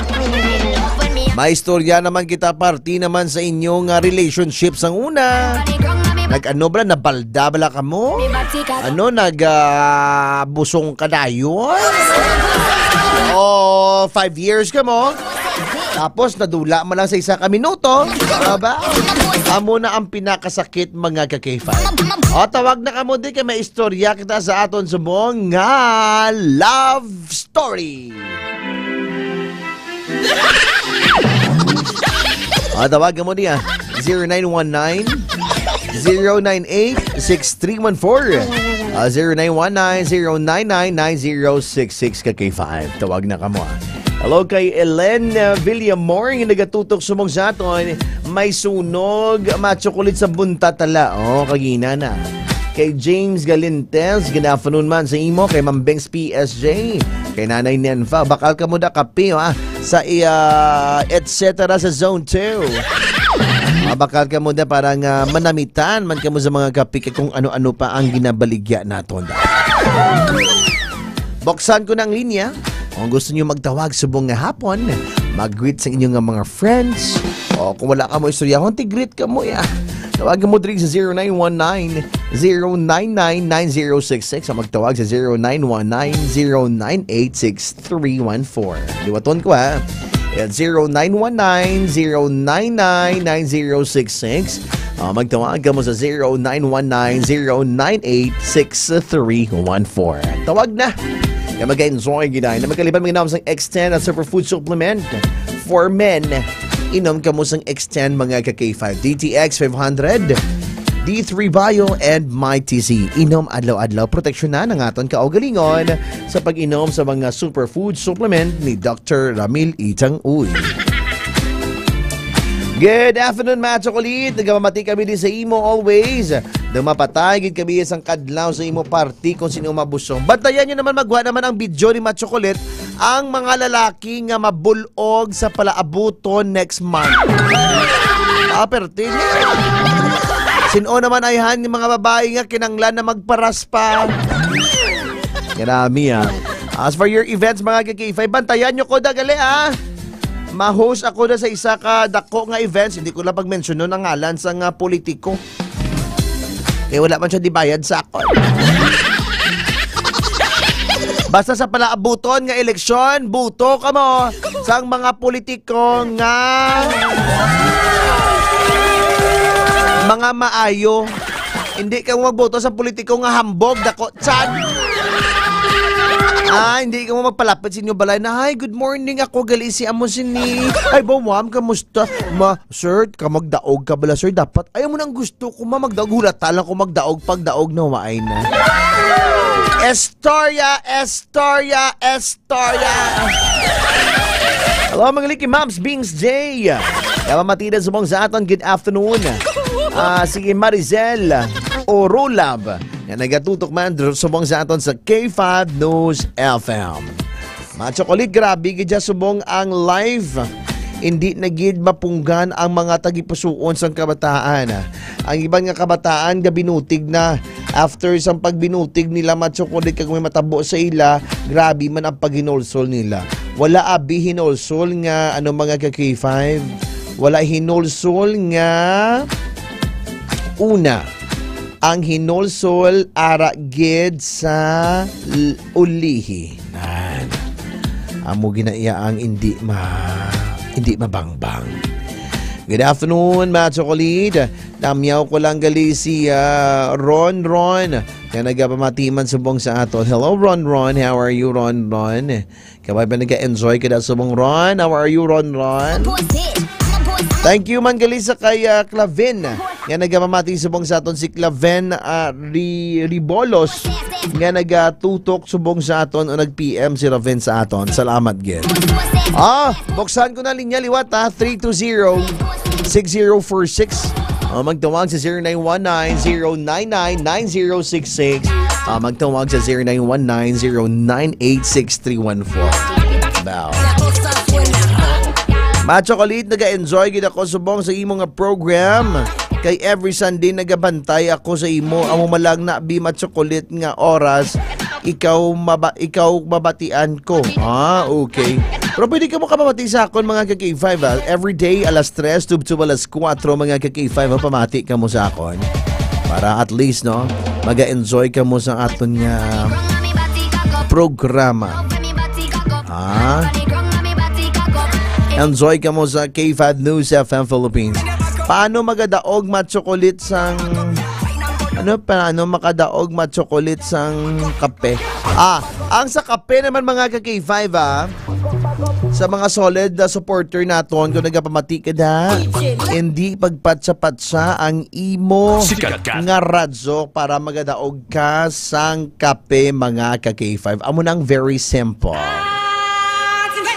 Maistorya naman kita parte naman sa inyong, ah, relationship sang una. Nag-ano bala, nabalda bala kamo? Ano, nag, ah, busong ka dayon? O five years kamo? Tapos nadula man lang sa isa ka minuto, aba? Amo na ang pinakasakit, mga ka-K five. O, tawag na kamo, di kay may istorya kita sa aton subong nga love story. Ah, tawag mo niya. Zero nine one nine, zero nine eight, six three one four. Ah, zero nine one nine, zero nine nine, nine zero six six ka K five. Tawag na kamo, ah. Hello kay Ellen, uh, Villamor, nga nagatutok sumong sa aton. May sunog, matsukulit sa bunta tala. Oh, kagina na. Kay James Galintes, good afternoon man sa imo. Kay Mambeng P S J, kay Nanay Nenfa, bakal kamo da kape, ah, sa iya, et cetera sa Zone two. Ah, bakal kamo da para nga manamitan man kamo sa mga kape kay kung ano-ano pa ang ginabaligya naton. Buksan ko na ang linya. Kung gusto niyo magtawag subong nga hapon, mag-greet sa inyo nga mga friends. O kung wala kamo istoryahon, ti-greet kamo, ya. Tawag mo diri sa zero nine one nine, zero nine nine, nine zero six six. O magtawag sa zero nine one nine, zero nine eight six three one four. Liwaton ko, ha. It's zero nine one nine, zero nine nine, nine zero six six. Ah, magtawag kamo sa zero nine one nine, zero nine eight, six three one four. Tawag na. Kay mag-enjoy gid na magkaliban, mag-inom sang X ten at Superfood Supplement for Men. Inom kamo sang X ten, mga ka K five. D T X five hundred, D three Bio, and Mighty Z. Inom adlaw-adlaw. Proteksyonan ang aton kaugalingon sa pag-inom sa mga superfood supplement ni Doctor Ramil Itang Uy. Good afternoon, mga chocolate. Nagpamati kami di sa imo always. Dumapatay gid kami isang kadlaw sa imo party kung sino mabusong. Bantayan nyo naman, magwa naman ang video ni Machocolate, ang mga lalaki nga mabulog sa palaabuton next month. Ah, perte niya. Sino naman ayhan yung mga babae nga kinanglan na magparaspa? Karami, ah. As for your events, mga ka-K five, bantayan nyo ko dagali, ah. Ma-host ako na sa isa ka dako nga events. Hindi ko lang pag-mention nun ang ngalan sa nga politiko. Kaya wala man siya dibayad sa ako. Basta sa palaabuton nga eleksyon, buto kamo sang mga politiko nga mga maayo. Hindi kamo magboto sa politiko nga hambog, dako tiyan. Ah, hindi kamo magpalapit sa inyo balay na, "Hi, good morning, ako gali si amo sini." "Ay, ba, ma'am, kamusta?" "Ma, sir, ka magdaog ka bala, sir? Dapat, ay, amo nang gusto ko, ma, magdaog. Hulata lang ko magdaog, pagdaog na waay na." Estorya, estorya, estorya. Hello, mga liki, Mams, Bings, J. Kapamatidan subong sa aton, good afternoon. Ah, si Maricel Orulab, nga nagatutok man dr-, subong sa aton sa K five News F M. Mga chocolate, grabe gid siya subong ang live. Hindi na gid mapunggan ang mga tagipusuon sang kabataan. Ang iban nga kabataan gabinutig na. After sang pagbinutig nila, mga chocolate, kag may matabo sa ila, grabe man ang paghinulsol nila. Wala abi hinulsol nga, ano, mga ka K five? Wala hinulsol nga una. Ang hinulsol ara gid sa l-, ulihi. Nan. Amo gina iya ang hindi ma-, hindi mabangbang. Good afternoon, mga chocolate. Namyaw ko lang gali si, ah, Ron Ron, nga nagapamati man subong sa aton. Hello, Ron Ron. How are you, Ron Ron? Kabay ba nag-enjoy ka na subong, Ron? How are you, Ron Ron? Thank you man gali sa kay, ah, Claven, nga nagapamati subong sa aton, si Claven, ah, Ri-, Ribolos, nga nagatutok subong sa aton o nag-P M si Raven sa aton. Salamat gid. Ah, buksan ko na linya liwat, ha, three two zero, six zero four six. O, magtawag sa zero nine one nine, zero nine nine, nine zero six six. Ah, magtawag sa zero nine one nine, zero nine eight, six three one four. Now. Ma Chocolate, naga-enjoy gid ako subong sa imo nga program. Kay every Sunday nagabantay ako sa imo. Amo man lang na, bi, Ma Chocolate, nga oras ikaw maba-, ikaw mabatian ko. Ah, okay. Pero pwede ka mo kapamati sa akon, mga ka-K five, ah. Every day, alas tres tubtob alas kuwatro, mga ka-K five, ah, pamati ka mo sa akon. Para at least, no, maga-enjoy ka mo sa aton nga programa. Ah? Enjoy ka mo sa K five News F M Philippines. Paano magadaog, Ma Chocolate, sang, ano, paano makadaog, Ma Chocolate, sang kape? Ah, ang sa kape naman, mga ka-K five, ah, sa mga solid na supporter naton, kung nagapamati ka na, hindi pagpatsa-patsa ang imo Sikat ka. Nga radyo para magadaog ka sang kape, mga ka-K five. Amo nang very simple.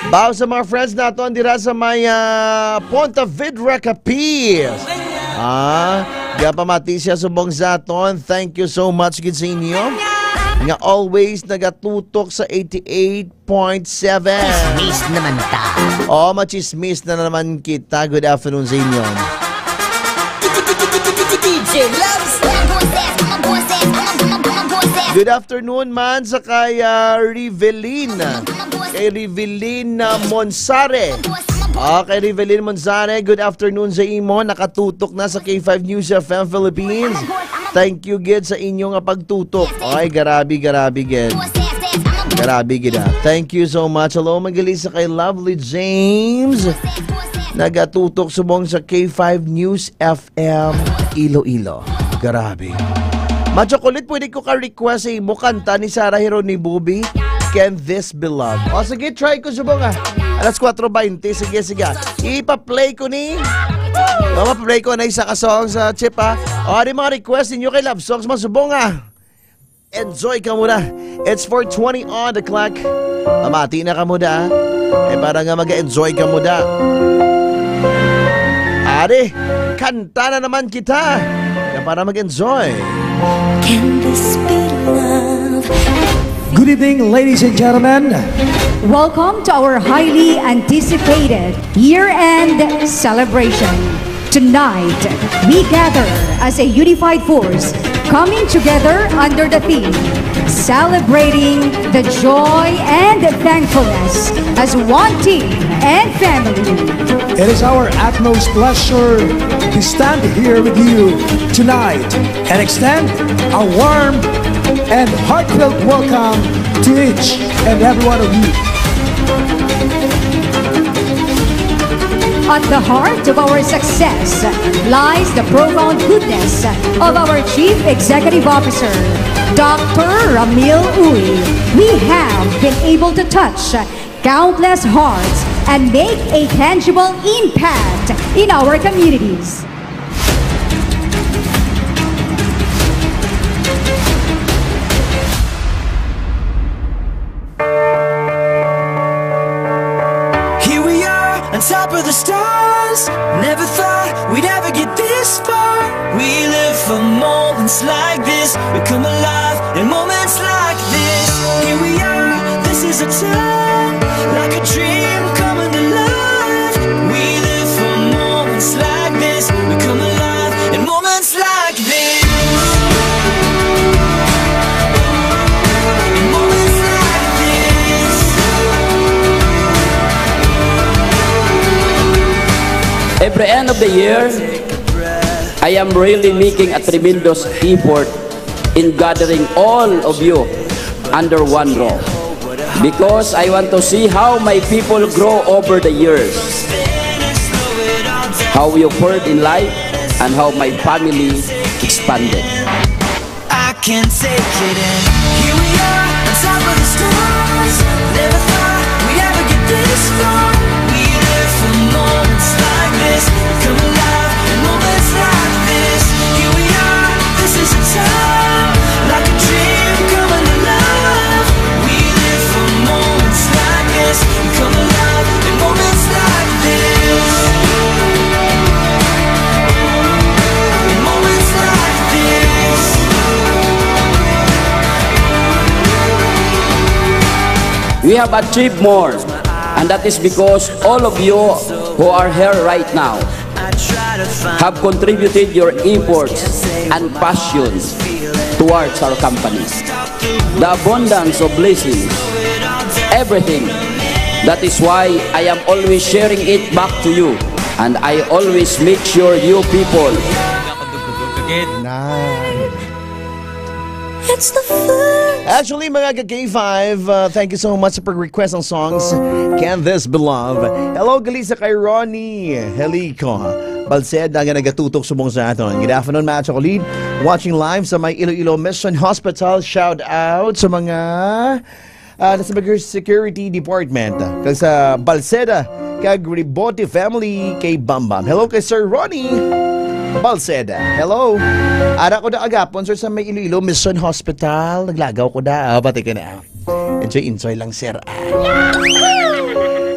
Baw sa mga friends naton dira sa may, ah, Ponte Vedra, Capiz. Ah, gapamati siya subong sa aton. Thank you so much gid sa inyo. Nga always nagatutok sa eighty-eight point seven. Chismis naman ta. Oh, machismis na naman kita. Good afternoon sa inyo. D J Loves. Good afternoon man sa kay, ah, Rivelin. Kay Rivelin, ah, Monsare. Ah, kay Rivelin Monsare, good afternoon sa imo. Nakatutok na sa K five News F M Philippines. Thank you gid sa inyo nga pagtutok. Ay, grabe, grabe gid. Grabe gid, ah. Thank you so much. Hello, magali sa kay Lovely James. Nagatutok subong sa K five News F M Iloilo. Grabe. Ma Chocolate, pwede ko ka-request sa imo kanta ni Sarah Geronimo, bi? Can This Be Love? O, sige, try ko subong, ah. Alas kuwatro baynte. Sige, sige. Ipa-play ko ni. O, ma-play ko na isa ka song sa chip, ah. O, ano yung mga request ninyo kay love songs, mga subong, ah? Enjoy ka muna. It's four twenty on the clock. Mamati na ka muna, ah. Eh, para nga mag-enjoy ka muna. Ari, kanta na naman kita. Kaya para mag-enjoy. Can this be love? Good evening, ladies and gentlemen. Welcome to our highly anticipated year-end celebration. Tonight, we gather as a unified force, coming together under the theme, celebrating the joy and thankfulness as one team and family. It is our utmost pleasure to stand here with you tonight and extend a warm and heartfelt welcome to each and every one of you. At the heart of our success lies the profound goodness of our Chief Executive Officer, Doctor Ramil Uy. We have been able to touch countless hearts and make a tangible impact in our communities. Here we are on top of the stars. Never thought we'd ever get this far. We live for moments like this. We come alive in moments like this. Here we are, this is a time, like a dream coming to life. We live for moments like this. We come alive in moments like this. In moments like this. Every end of the year, I am really making a tremendous effort in gathering all of you under one roof, because I want to see how my people grow over the years, how we occurred in life, and how my family expanded. I can't take it in. Here we are, on top of the stars. Never thought we'd ever get this far. We live for moments like this. We come alive in moments like this. Here we are, this is a time, like a dream coming alive. We live for moments like this. We come alive in moments like this. We have achieved more, and that is because all of you who are here right now have contributed your efforts and passion towards our company. The abundance of blessings, everything. That is why I am always sharing it back to you, and I always make sure you people Nakadugdog agad. Nice. It's the first. Actually, mga ka-K five, uh, thank you so much sa pag-request ng songs Can This Be Love. Hello, gali sa kay Ronnie Helico Balseda nga nagatutok subong sa aton. Good afternoon, mga chocolate. Watching live sa may Iloilo Mission Hospital. Shout out sa mga ah, nasa mga security department, kag sa Balseda kag Rebote family kay Bambam. Hello kay Sir Ronnie Balseda. Hello. Ara ko da agapon, sir, sa may Iloilo Mission Hospital. Naglagaw ko da. Ah, pati ka na. Enjoy, enjoy lang, sir. Ah.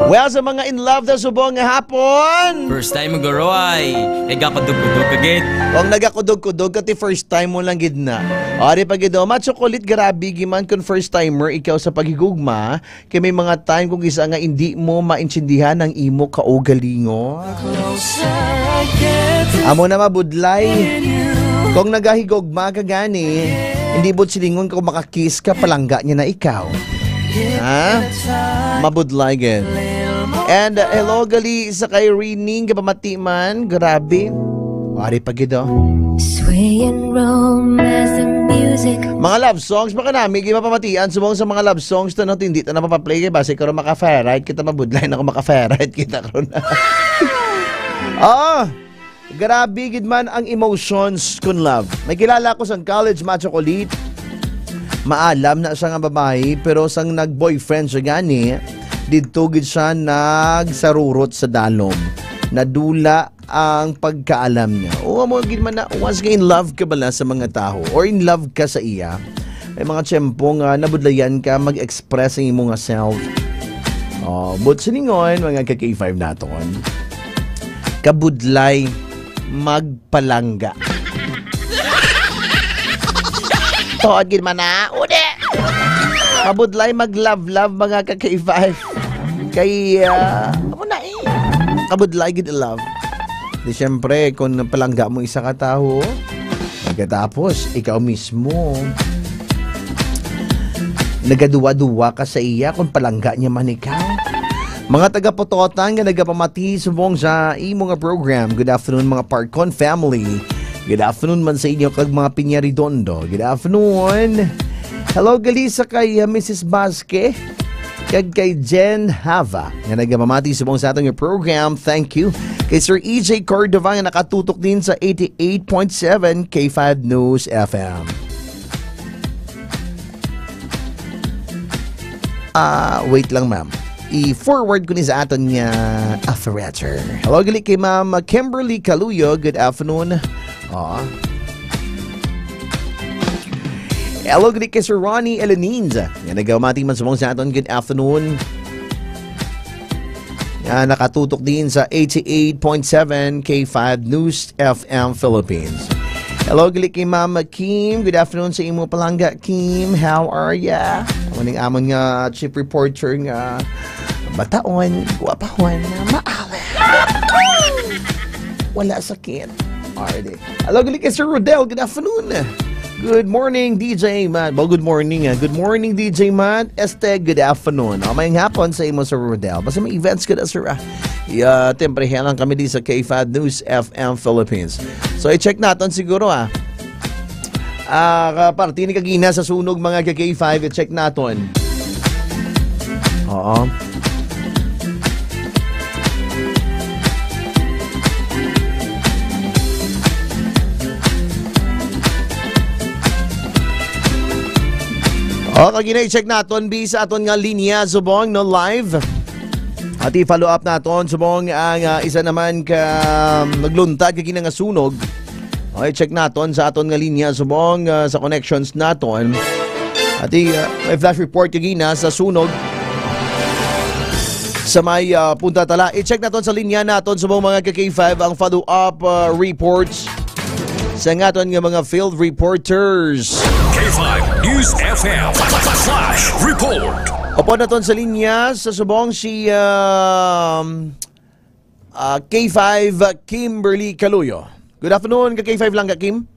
Well, sa mga in love na subong nga hapon. First time mo garo ay. Kay gakudog-kudog ka gid. Kung nagakudog-kudog ka, ti first time mo lang gid na. Ari pa gid, oh, ma-chocolate, grabe giman kung first timer ikaw sa paghigugma, kay may mga time kung isa nga hindi mo maintindihan ang imo kaugalingon. Amo na mabudlay. Kung nagahigugma ka gani, hindi mo silingon kung makakiss ka, palangga niya na ikaw. Ha? Mabudlay gid. And uh, hello gali sa kay Rining, kapamati man. Grabe. Wari pa gid, oh. Swaying romance and music. Mga love songs, baka nami, di mapamatian. Subong sa mga love songs, to, no, hindi to napapaplay. Kaya basi karon maka-fire right kita, mabudlay na kung maka-fire right kita karon. Ah, grabe gid man ang emotions kun love. May kilala ko sang college, ma-chocolate. Maalam na siya nga babayi, pero sang nag-boyfriend siya gani, didto gid siya nagsarurot sa dalom. Nadula ang pagkaalam niya. O, amo gid man na, once nga in love ka bala sa mga tawo or in love ka sa iya, may mga tiyempo nga nabudlayan ka mag-express ang imo nga self. Oh, but siningon, mga ka-K five naton, kabudlay magpalangga. Tuod gid man na, udi. Mabudlay mag-love-love, mga ka-K five. Kay, ah, amo na eh. Kabudlay gid love. Di siyempre, kung palangga mo isa ka tawo, pagkatapos, ikaw mismo, nagaduwa-duwa ka sa iya kung palangga niya man ikaw. Mga taga-Pototan nga nagapamati subong sa imo nga program. Good afternoon, mga Parcon family. Good afternoon man sa inyo kag mga Piña Redondo. Good afternoon. Hello, gali sa kay, uh, Missus Basque. Kag kay Jen Hava nga nagapamati subong sa aton nga program. Thank you. Kay Sir E J Cordova nga nakatutok din sa eighty-eight point seven K five News F M. Ah, wait lang, ma'am. I-forward ko ni sa aton nga offer letter. Hello, gali kay Ma'am Kimberly Caluyo. Good afternoon. Aw. Hello, gali kay Sir Ronnie Elenins. Nga nagamati man subong sa aton. Good afternoon. Nga nakatutok din sa eighty-eight point seven K five News F M Philippines. Hello, gali kay Mama Kim. Good afternoon sa imo palangga, Kim. How are ya? Amo ning amon nga chief reporter nga bataon, guwapahon, nga maala. Wala sakit. Already. Hello, gali kay Sir Rodel. Good afternoon. Good morning, D J Matt. Well, good morning, ah. Good morning, D J Matt. Este, good afternoon. O, may hapon sa imo, Sir Rodel. Basta may events ka na, sir, ah. Yeah, tiyempre, lang kami di sa K five News F M Philippines. So, i-check naton siguro, ah. Ah, ka-, parte ni kagina sa sunog, mga ka-K five, i-check naton. Oo. O, kagina i-check naton, bi, sa aton nga linya subong, no, live. At i-follow up naton subong ang, ah, isa naman ka, um, nagluntad kagina nga sunog. O, i-check naton sa aton nga linya subong, ah, sa connections naton. At i, ah, may flash report kagina sa sunog sa may, ah, Punta Tala. I-check naton sa linya naton subong, mga ka-K five, ang follow-up, ah, reports sa ngaton nga mga field reporters. K five News F M Flash Report. Upod naton sa linya sa subong si, um, ah, K five Kimberly Caluyo. Good afternoon, ka K five lang ka, Kim.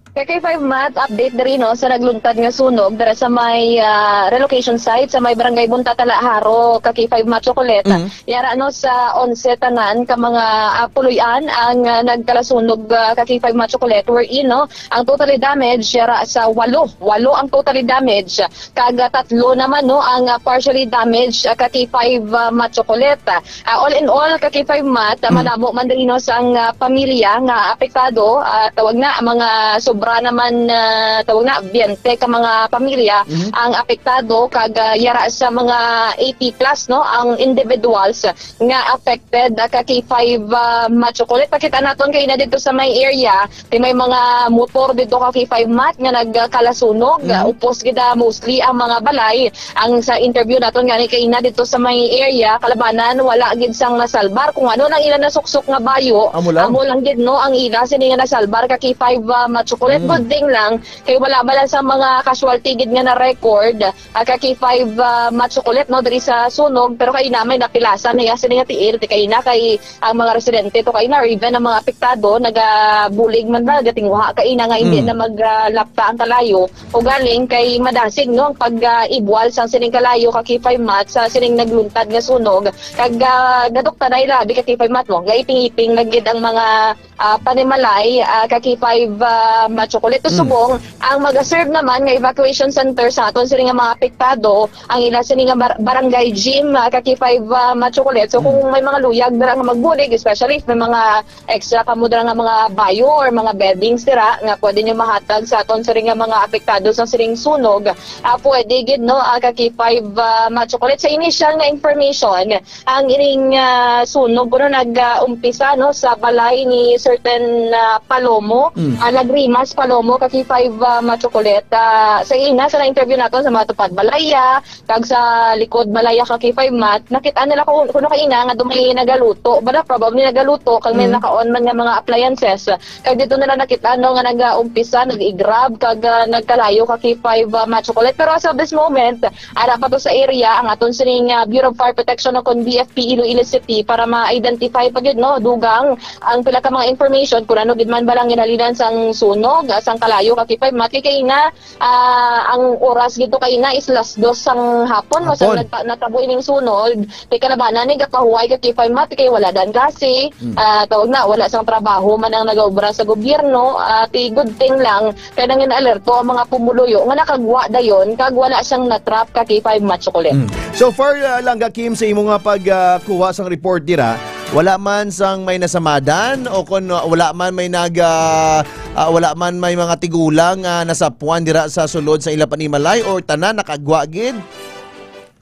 Ka K five Matt, update diri, no, sa nagluntad nga sunog dira sa may, ah, relocation site sa may barangay Buntatala, Jaro, ka K five Matt Chocolate. Mhm. Yara, no, sa onse tanan ka mga, ah, puloy-an ang, ah, nagkalasunog, ah, ka K five Matt Chocolate, wherein, no, ang totally damage yara sa walo. Walo ang totally damage. Kag, ah, tatlo naman, no, ang, ah, partially damaged, ah, ka K five, ah, Matt Chocolate. Ah, all in all, ka K five Matt, ah, Mm. madamo man diri, no, sang, ah, pamilya nga apektado. Ah, tawag na, mga sobra naman, ah, tawag na, biyente ka mga pamilya Mhm. ang apektado. Kag, ah, yara sa mga eighty plus, no, ang individuals nga affected, ah, ka K five, ah, Matt Chocolate. Pakita naton kay na dito sa may area, kay may mga motor dito ka K five Matt nga nagkalasunog. Mhm. Upos gid, ah, mostly ang mga balay. Ang sa interview naton gani kay na dito sa may area, kalabanan, wala gid sang nasalbar. Kung ano nang ila nasuksok nga bayo, Amo lang? amo lang gid, no, ang ila sini nga nasalbar ka K five, ah, Matt Chocolate. Mm. Good thing lang kay wala bala sa mga casualty gid nga na-record, ah, ka K five, ah, Matt Chocolate, no, diri sa sunog, pero kay na may napilasan na iya sini nga tiil, ti kay na kay ang mga residente to kaina or even ang mga apektado nagabulig man ba, nagatinguha kaina nga hindi Mm. na maglapta ang kalayo o galing kay madasig, no, ang pag-ibwal sang sining kalayo ka K five Matt sa sining nagluntad nga sunog. Kag, ah, gadukta na ilabi ka K five Matt mo, gaiping-iping na gid ang mga, ah, panimalay, ah, ka K five, ah, Matt Chocolate. Mm. Subong, ang mag-serve naman nga evacuation center sa aton sini nga mga apektado, ang ila sini nga bar-, barangay gym, ah, ka K five, ah, Matt Chocolate. So, Mm. kung may mga luyag dira nga magbulig, especially if may mga extra kamo dira nga mga bayo or mga beddings dira nga pwede nyo mahatag sa aton sini nga mga apektado sa sining sunog, ah, pwede gid, no, ah, ka K five, ah, Matt Chocolate. Sa initial nga information, ang ining, ah, sunog kuno nag, ah, umpisa, no, sa balay ni certain, ah, Palomo, Mm. ah, Lagrimas Palomo, ka K five, ah, Matt Chocolate. Ah, sa ina, sa na-interview naton sa mga tupad balaya, kag sa likod balaya ka K five Matt, nakita nila kung kuno kaina nga dumay nagaluto. Bala, probably nagaluto kag may Mm. naka-on man nga mga appliances. Kag dito nila nakita, no, nga nag-umpisa, nag-igrab, kag, ah, nagkalayo ka K five, ah, Matt Chocolate. Pero as of this moment, ara pa to sa area ang aton sining, ah, Bureau of Fire Protection o kon B F P Iloilo City para ma-identify pa gid, no, dugang ang pila ka mga information kung ano gid man ba lang ginhalinan sang sunog, ah, sang kalayo ka K five Matt. Kay kaina, ah, ang oras gid to kaina is las dos sang hapon, mas Hapon. nagpa-, natabo ining sunog. Kay kalabanan ni gapahuway ka K five Matt, kay wala dan gasi, Mm. ah, tawag na, wala sang trabaho man ang nagaobra sa gobyerno. Ah, ti good thing lang, kay nangin-alerto ang mga pumuluyo nga nakagwa dayon, kag wala siyang natrap ka K five Matt Chocolate. Mm. So far, ah, lang, Kim, sa imo nga pag, ah, kuha sang report dira, wala man sang may nasamadan o kon, ah, wala man may nag, ah, ah, wala man may mga tigulang nga nasapuan dira sa sulod sa ila panimalay, or tanan nakagwa gid?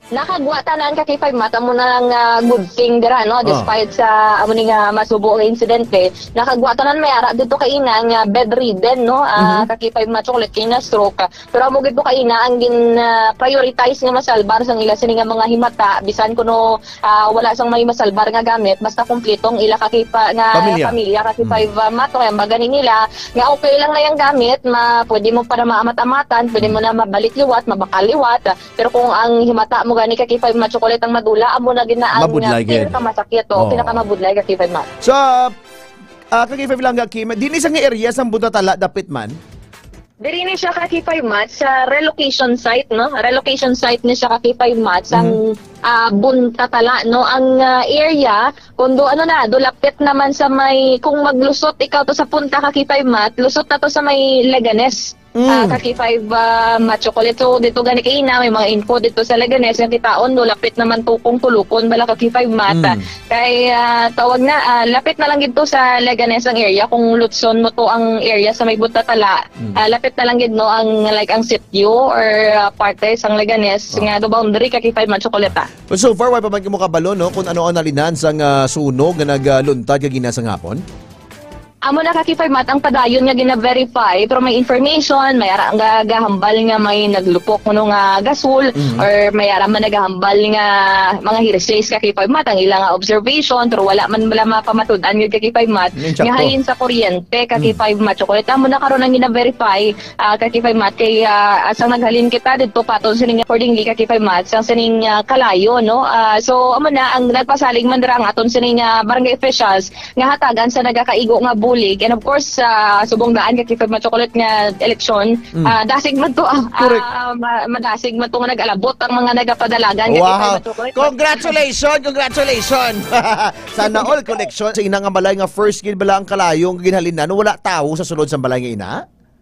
Nakagwa tanan ka K five Matt, amo na lang, ah, good thing dira, no? Ah. Despite sa amo ni nga masubo nga insidente, nakagwa tanan, may ara dito kaina nga bedridden, no? Ah, Mhm. ka K five Matt Chocolate kay na-stroke. Pero amo gid to kaina ang gin, ah, prioritize nga masalbar sang ila sini nga mga himata, bisan kuno, ah, wala sang may masalbar nga gamit, basta kompleto ang ila ka K five nga Pamilya. pamilya ka K five, Mm. ah, Matt, kaya magani nila nga okay lang na yang gamit, ma-, pwede mo pa na maamat-amatan, pwede mo Mm. na mabalik liwat, mabakal liwat, pero kung ang himata mo gani ka K five Matt Chocolate ang madula, amo na gid na ang, Mabudlay ah, gid. pinakamasakit, o, Oo. pinakamabudlay ka K five Matt. Sa, ah, ka K five lang, Kim, di ni sa nga area sang Buntatala dapit man? Diri ni siya ka K five Matt sa relocation site, no? Relocation site ni siya ka K five Matt sang, Mhm. ah, Buntatala, no? Ang, ah, area, kung do, ano na, do lapit naman sa may, kung maglusot ikaw to sa punta ka K five Matt, lusot na to sa may Leganes. Mm. Ah, ka K five, ah, Matt Chocolate. So, dito gani kaina, may mga info dito sa Leganes, yung kitaon, do lapit naman to kung tulukon, bala ka K five Matt. Mm. Kay, ah, tawag na, ah, lapit na lang gid to sa Leganes ang area. Kung lutson mo to ang area sa may Buntatala, Mm. ah, lapit na lang gid, no, ang, like, ang sitio or, ah, parte sang Leganes Oh. nga do boundary ka K five Matt Chocolate. But so far, wala pa man mo kabalo, no, kung ano ang nalinan sang, ah, sunog nga nagluntad kagina sang hapon? Amo na ka K five Mat ang padayon nga gina-verify, pero may information, may ara nga gahambal nga may naglupok kuno nga gasol, Mhm. or may ara man nagahambal nga mga hearsays ka K five Mat ang ila nga observation, pero wala man bala mapamatud-an gyud ka K five Mat, Insakto. nga halin sa kuryente ka Mm. K five Mat. So, kulit amo na karon ang gina-verify, ah, ka K five Mat, kay, ah, asang naghalin kita didto pa aton sining accordingly ka K five Mat, sang sining, ah, kalayo, no? Ah, so, amo na, ang nagpasalig man dira ang aton sining, ah, barangay officials, nga hatagan sa nagakaigo nga bulig. And of course, sa subong daan ka K five Mat Chocolate nga eleksyon, Mm. ah, dasig man to, ah, Correct. ah, ma-, madasig man to nga nag-alabot ang mga nagapadalagan ka Wow. K five Mat Chocolate. Congratulations! Congratulations! Sana all collection sa ina nga balay nga first gid bala ang kalayo nga ginhalinan, wala tawo sa sulod sa balay nga ina?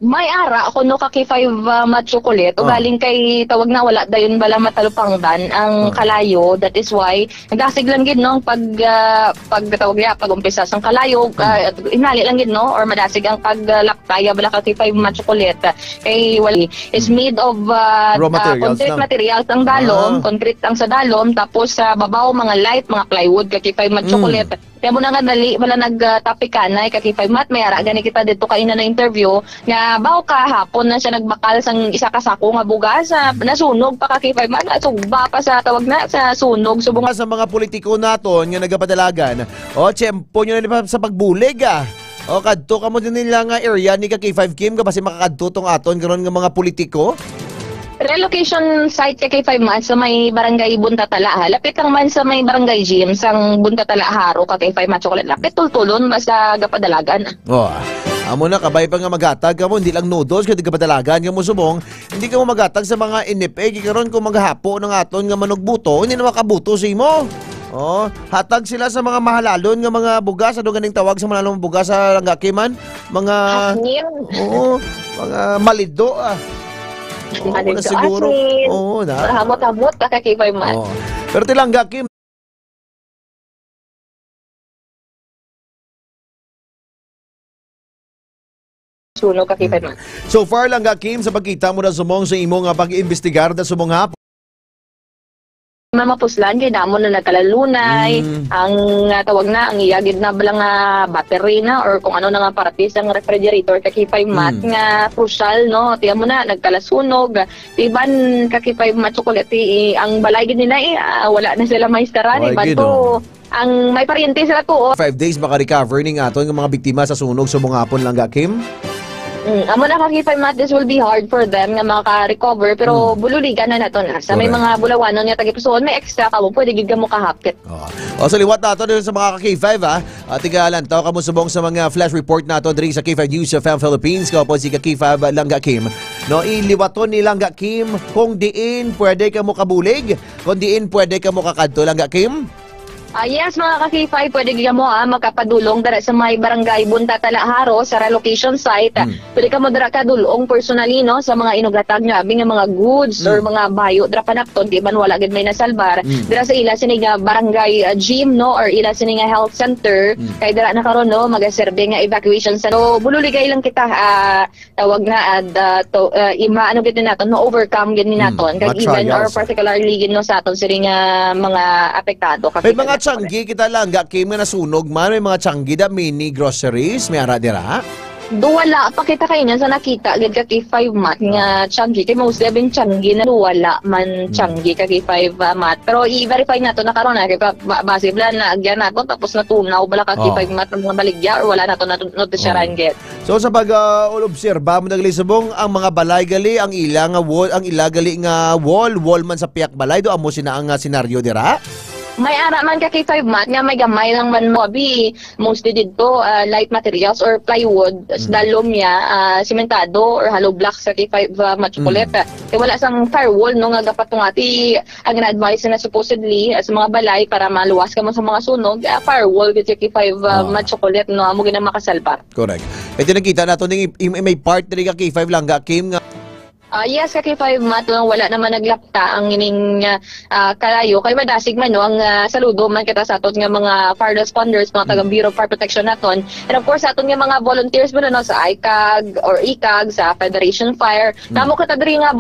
May ara kuno ka K five, ah, Mat Chocolate, Oh. ugaling kay tawag na wala dayon bala matalupangdan ang Oh. kalayo. That is why, nagdasig lang gid, no, pag, ah, pag tawag niya, pag umpisa sang kalayo, Hmm. ah, inali lang gid, no, or madasig ang pag, ah, laktaya bala ka K five Mat Chocolate. Kay wala, is Hmm. made of, ah, Raw ah, materials concrete lang. materials ang dalom, Ah. concrete ang sa dalom, tapos sa babaw, mga light, mga plywood ka K five Mat Hmm. Chocolate. Kaya mo na nga dali, wala nag, ah, topic ka na, ka K five Mat, may ara gani kita dito kaina na interview, nga baw kahapon na siya nagbakal sang isa ka sako nga bugas, ah, nasunog pa ka K five Mat, nasugba pa sa tawag na, sa sunog, subong Sa mga politiko naton nga nagapadalagan, o, tiyempo nyo na ni pa sa pagbulig, ah. O, kadto ka mo din nila nga area ni ka K five Kim, ka basi makakadto tong aton karon nga mga politiko? Relocation site ka K five Mat sa may barangay Buntatala, ha. Lapit lang man sa may barangay gym sang Buntatala, Jaro ka K five Mat Chocolate. Lapit tultulon, basta gapadalagan. Oh, amo na, kabay pa nga maghatag ka mo, hindi lang noodles, kundi gapadalagan ka mo subong. Hindi ka mo maghatag sa mga N F A, kay karon kung maghapo ng aton nga manugbuto, hindi na makabuto sa imo. Oh, hatag sila sa mga mahalalon nga mga bugas, ano ganing tawag sa mahalalon nga bugas sa Langga Kim man? Mga Asmin. Oo, mga malido, ah. Oo, Malido, na siguro. Asmin. Oo, na. Mahamot-hamot ka kay Kim man. Oo. Pero ti Langga Kim, Sunog ka, Kim, man. So far, Langga Kim, sa pagkita mo na subong sa imo nga pag-iimbestigar na subong hapon. Mamapuslan kay damo na nagkalalunay, Mm. ang, ah, tawag na, ang iya gid na bala nga battery na or kung ano na nga parte sang refrigerator, ka K five Mat, Mm. nga crucial, no? Tiyan mo na, nagkalasunog. Iban, ka K five Mat, Chocolate, i-, ang balay gid nila, eh, ah, wala na sila maistaran, Wala iban gid, to, oh. Ang may paryente sila to, oh. Five days maka-recover ning aton nga mga biktima sa sunog subong hapon, Langga Kim? Mm, amo na, ka K five Mat, this will be hard for them nga maka-recover, pero Mm. bululigan na nato na. Sa may Correct. mga bulawanon nga tagipusoon, may extra kamo, pwede gid kamo kahapit. Oh. O, sa liwat nato din sa mga ka K five, ah. At tigalan, taw kamo subong sa mga flash report nato diri sa K five News F M Philippines. Kaupod si ka K five Langga Kim. No, iliwaton ni Langga Kim kung diin pwede kamo kabulig, kung diin pwede kamo kakadto, Langga Kim. Ah, yes, mga ka K five, pwede gid kamo, ah, makapadulong dira sa may barangay Buntatala, Jaro, sa relocation site. Hmm. Pwede kamo dira kadulong personally, no, sa mga inughatag nga abi nga mga goods or Hmm. mga bayo dira panapton, di man wala gid may nasalbar. Hmm. Dira sa ila sini nga barangay, ah, gym, no, or ila sini nga health center, Hmm. kay dira na karon, no, magaserbe nga evacuation sa, so, bululigay lang kita, ah, tawag na, ah, da-, to, ah, ima-, ano gid naton, ma-overcome gid Hmm, naton. Kag ma-trials. Even or particularly gid, no, sa aton sini nga mga apektado. May Kag mga kita tiyanggi kita, Langga Kim, nga nasunog man, may mga tiyanggi da, mini groceries, may ara dira? Do wala pa kita kay sa nakita gid ka K five Mat nga Ah. tiyanggi, kay mostly abing tiyanggi na do wala man Hmm. tiyanggi ka K five, ah, Mat. Pero i-verify nato na karon na, kay pa, ba, base bala na agyan nato, tapos natunaw bala ka Ah. K five Mat ang mga baligya or wala nato na notisyaran Ah. gid. So, sa pag, ah, obserba mo na gali subong, ang mga balay gali, ang ila nga wall, ang ila gali nga wall, wall man sa piyak balay, do amo sina ang, ah, senaryo dira? May ara man ka K five Mat nga may gamay lang man mo, abi, mostly didto, ah, light materials or plywood, sa Mm. dalom niya, ah, simentado or hollow blocks sa K five, ah, Mat Chocolate. Mm. Kay wala sang firewall, no, nga gapatungati, ang gina-advise na supposedly, ah, sa mga balay para maluwas kamo sa mga sunog, ah, firewall gid sa K five, ah, Ah. Mat Chocolate, no, amo gid ang makasalbar. Correct. Ito nakita nato ning i-, i-, may part diri ka K five Langga Kim nga Ah, yes, ka K five Mat, no, wala naman naglapta ang ining, ah, ah, kalayo. Kay madasig man, no, ang, ah, saludo man kita sa aton nga mga fire responders, mga taga Mm. Bureau of Fire Protection naton. And of course, sa aton nga mga volunteers mo, no, sa ICAG or ICAG, sa Federation Fire. Mm. Kamo kita diri nga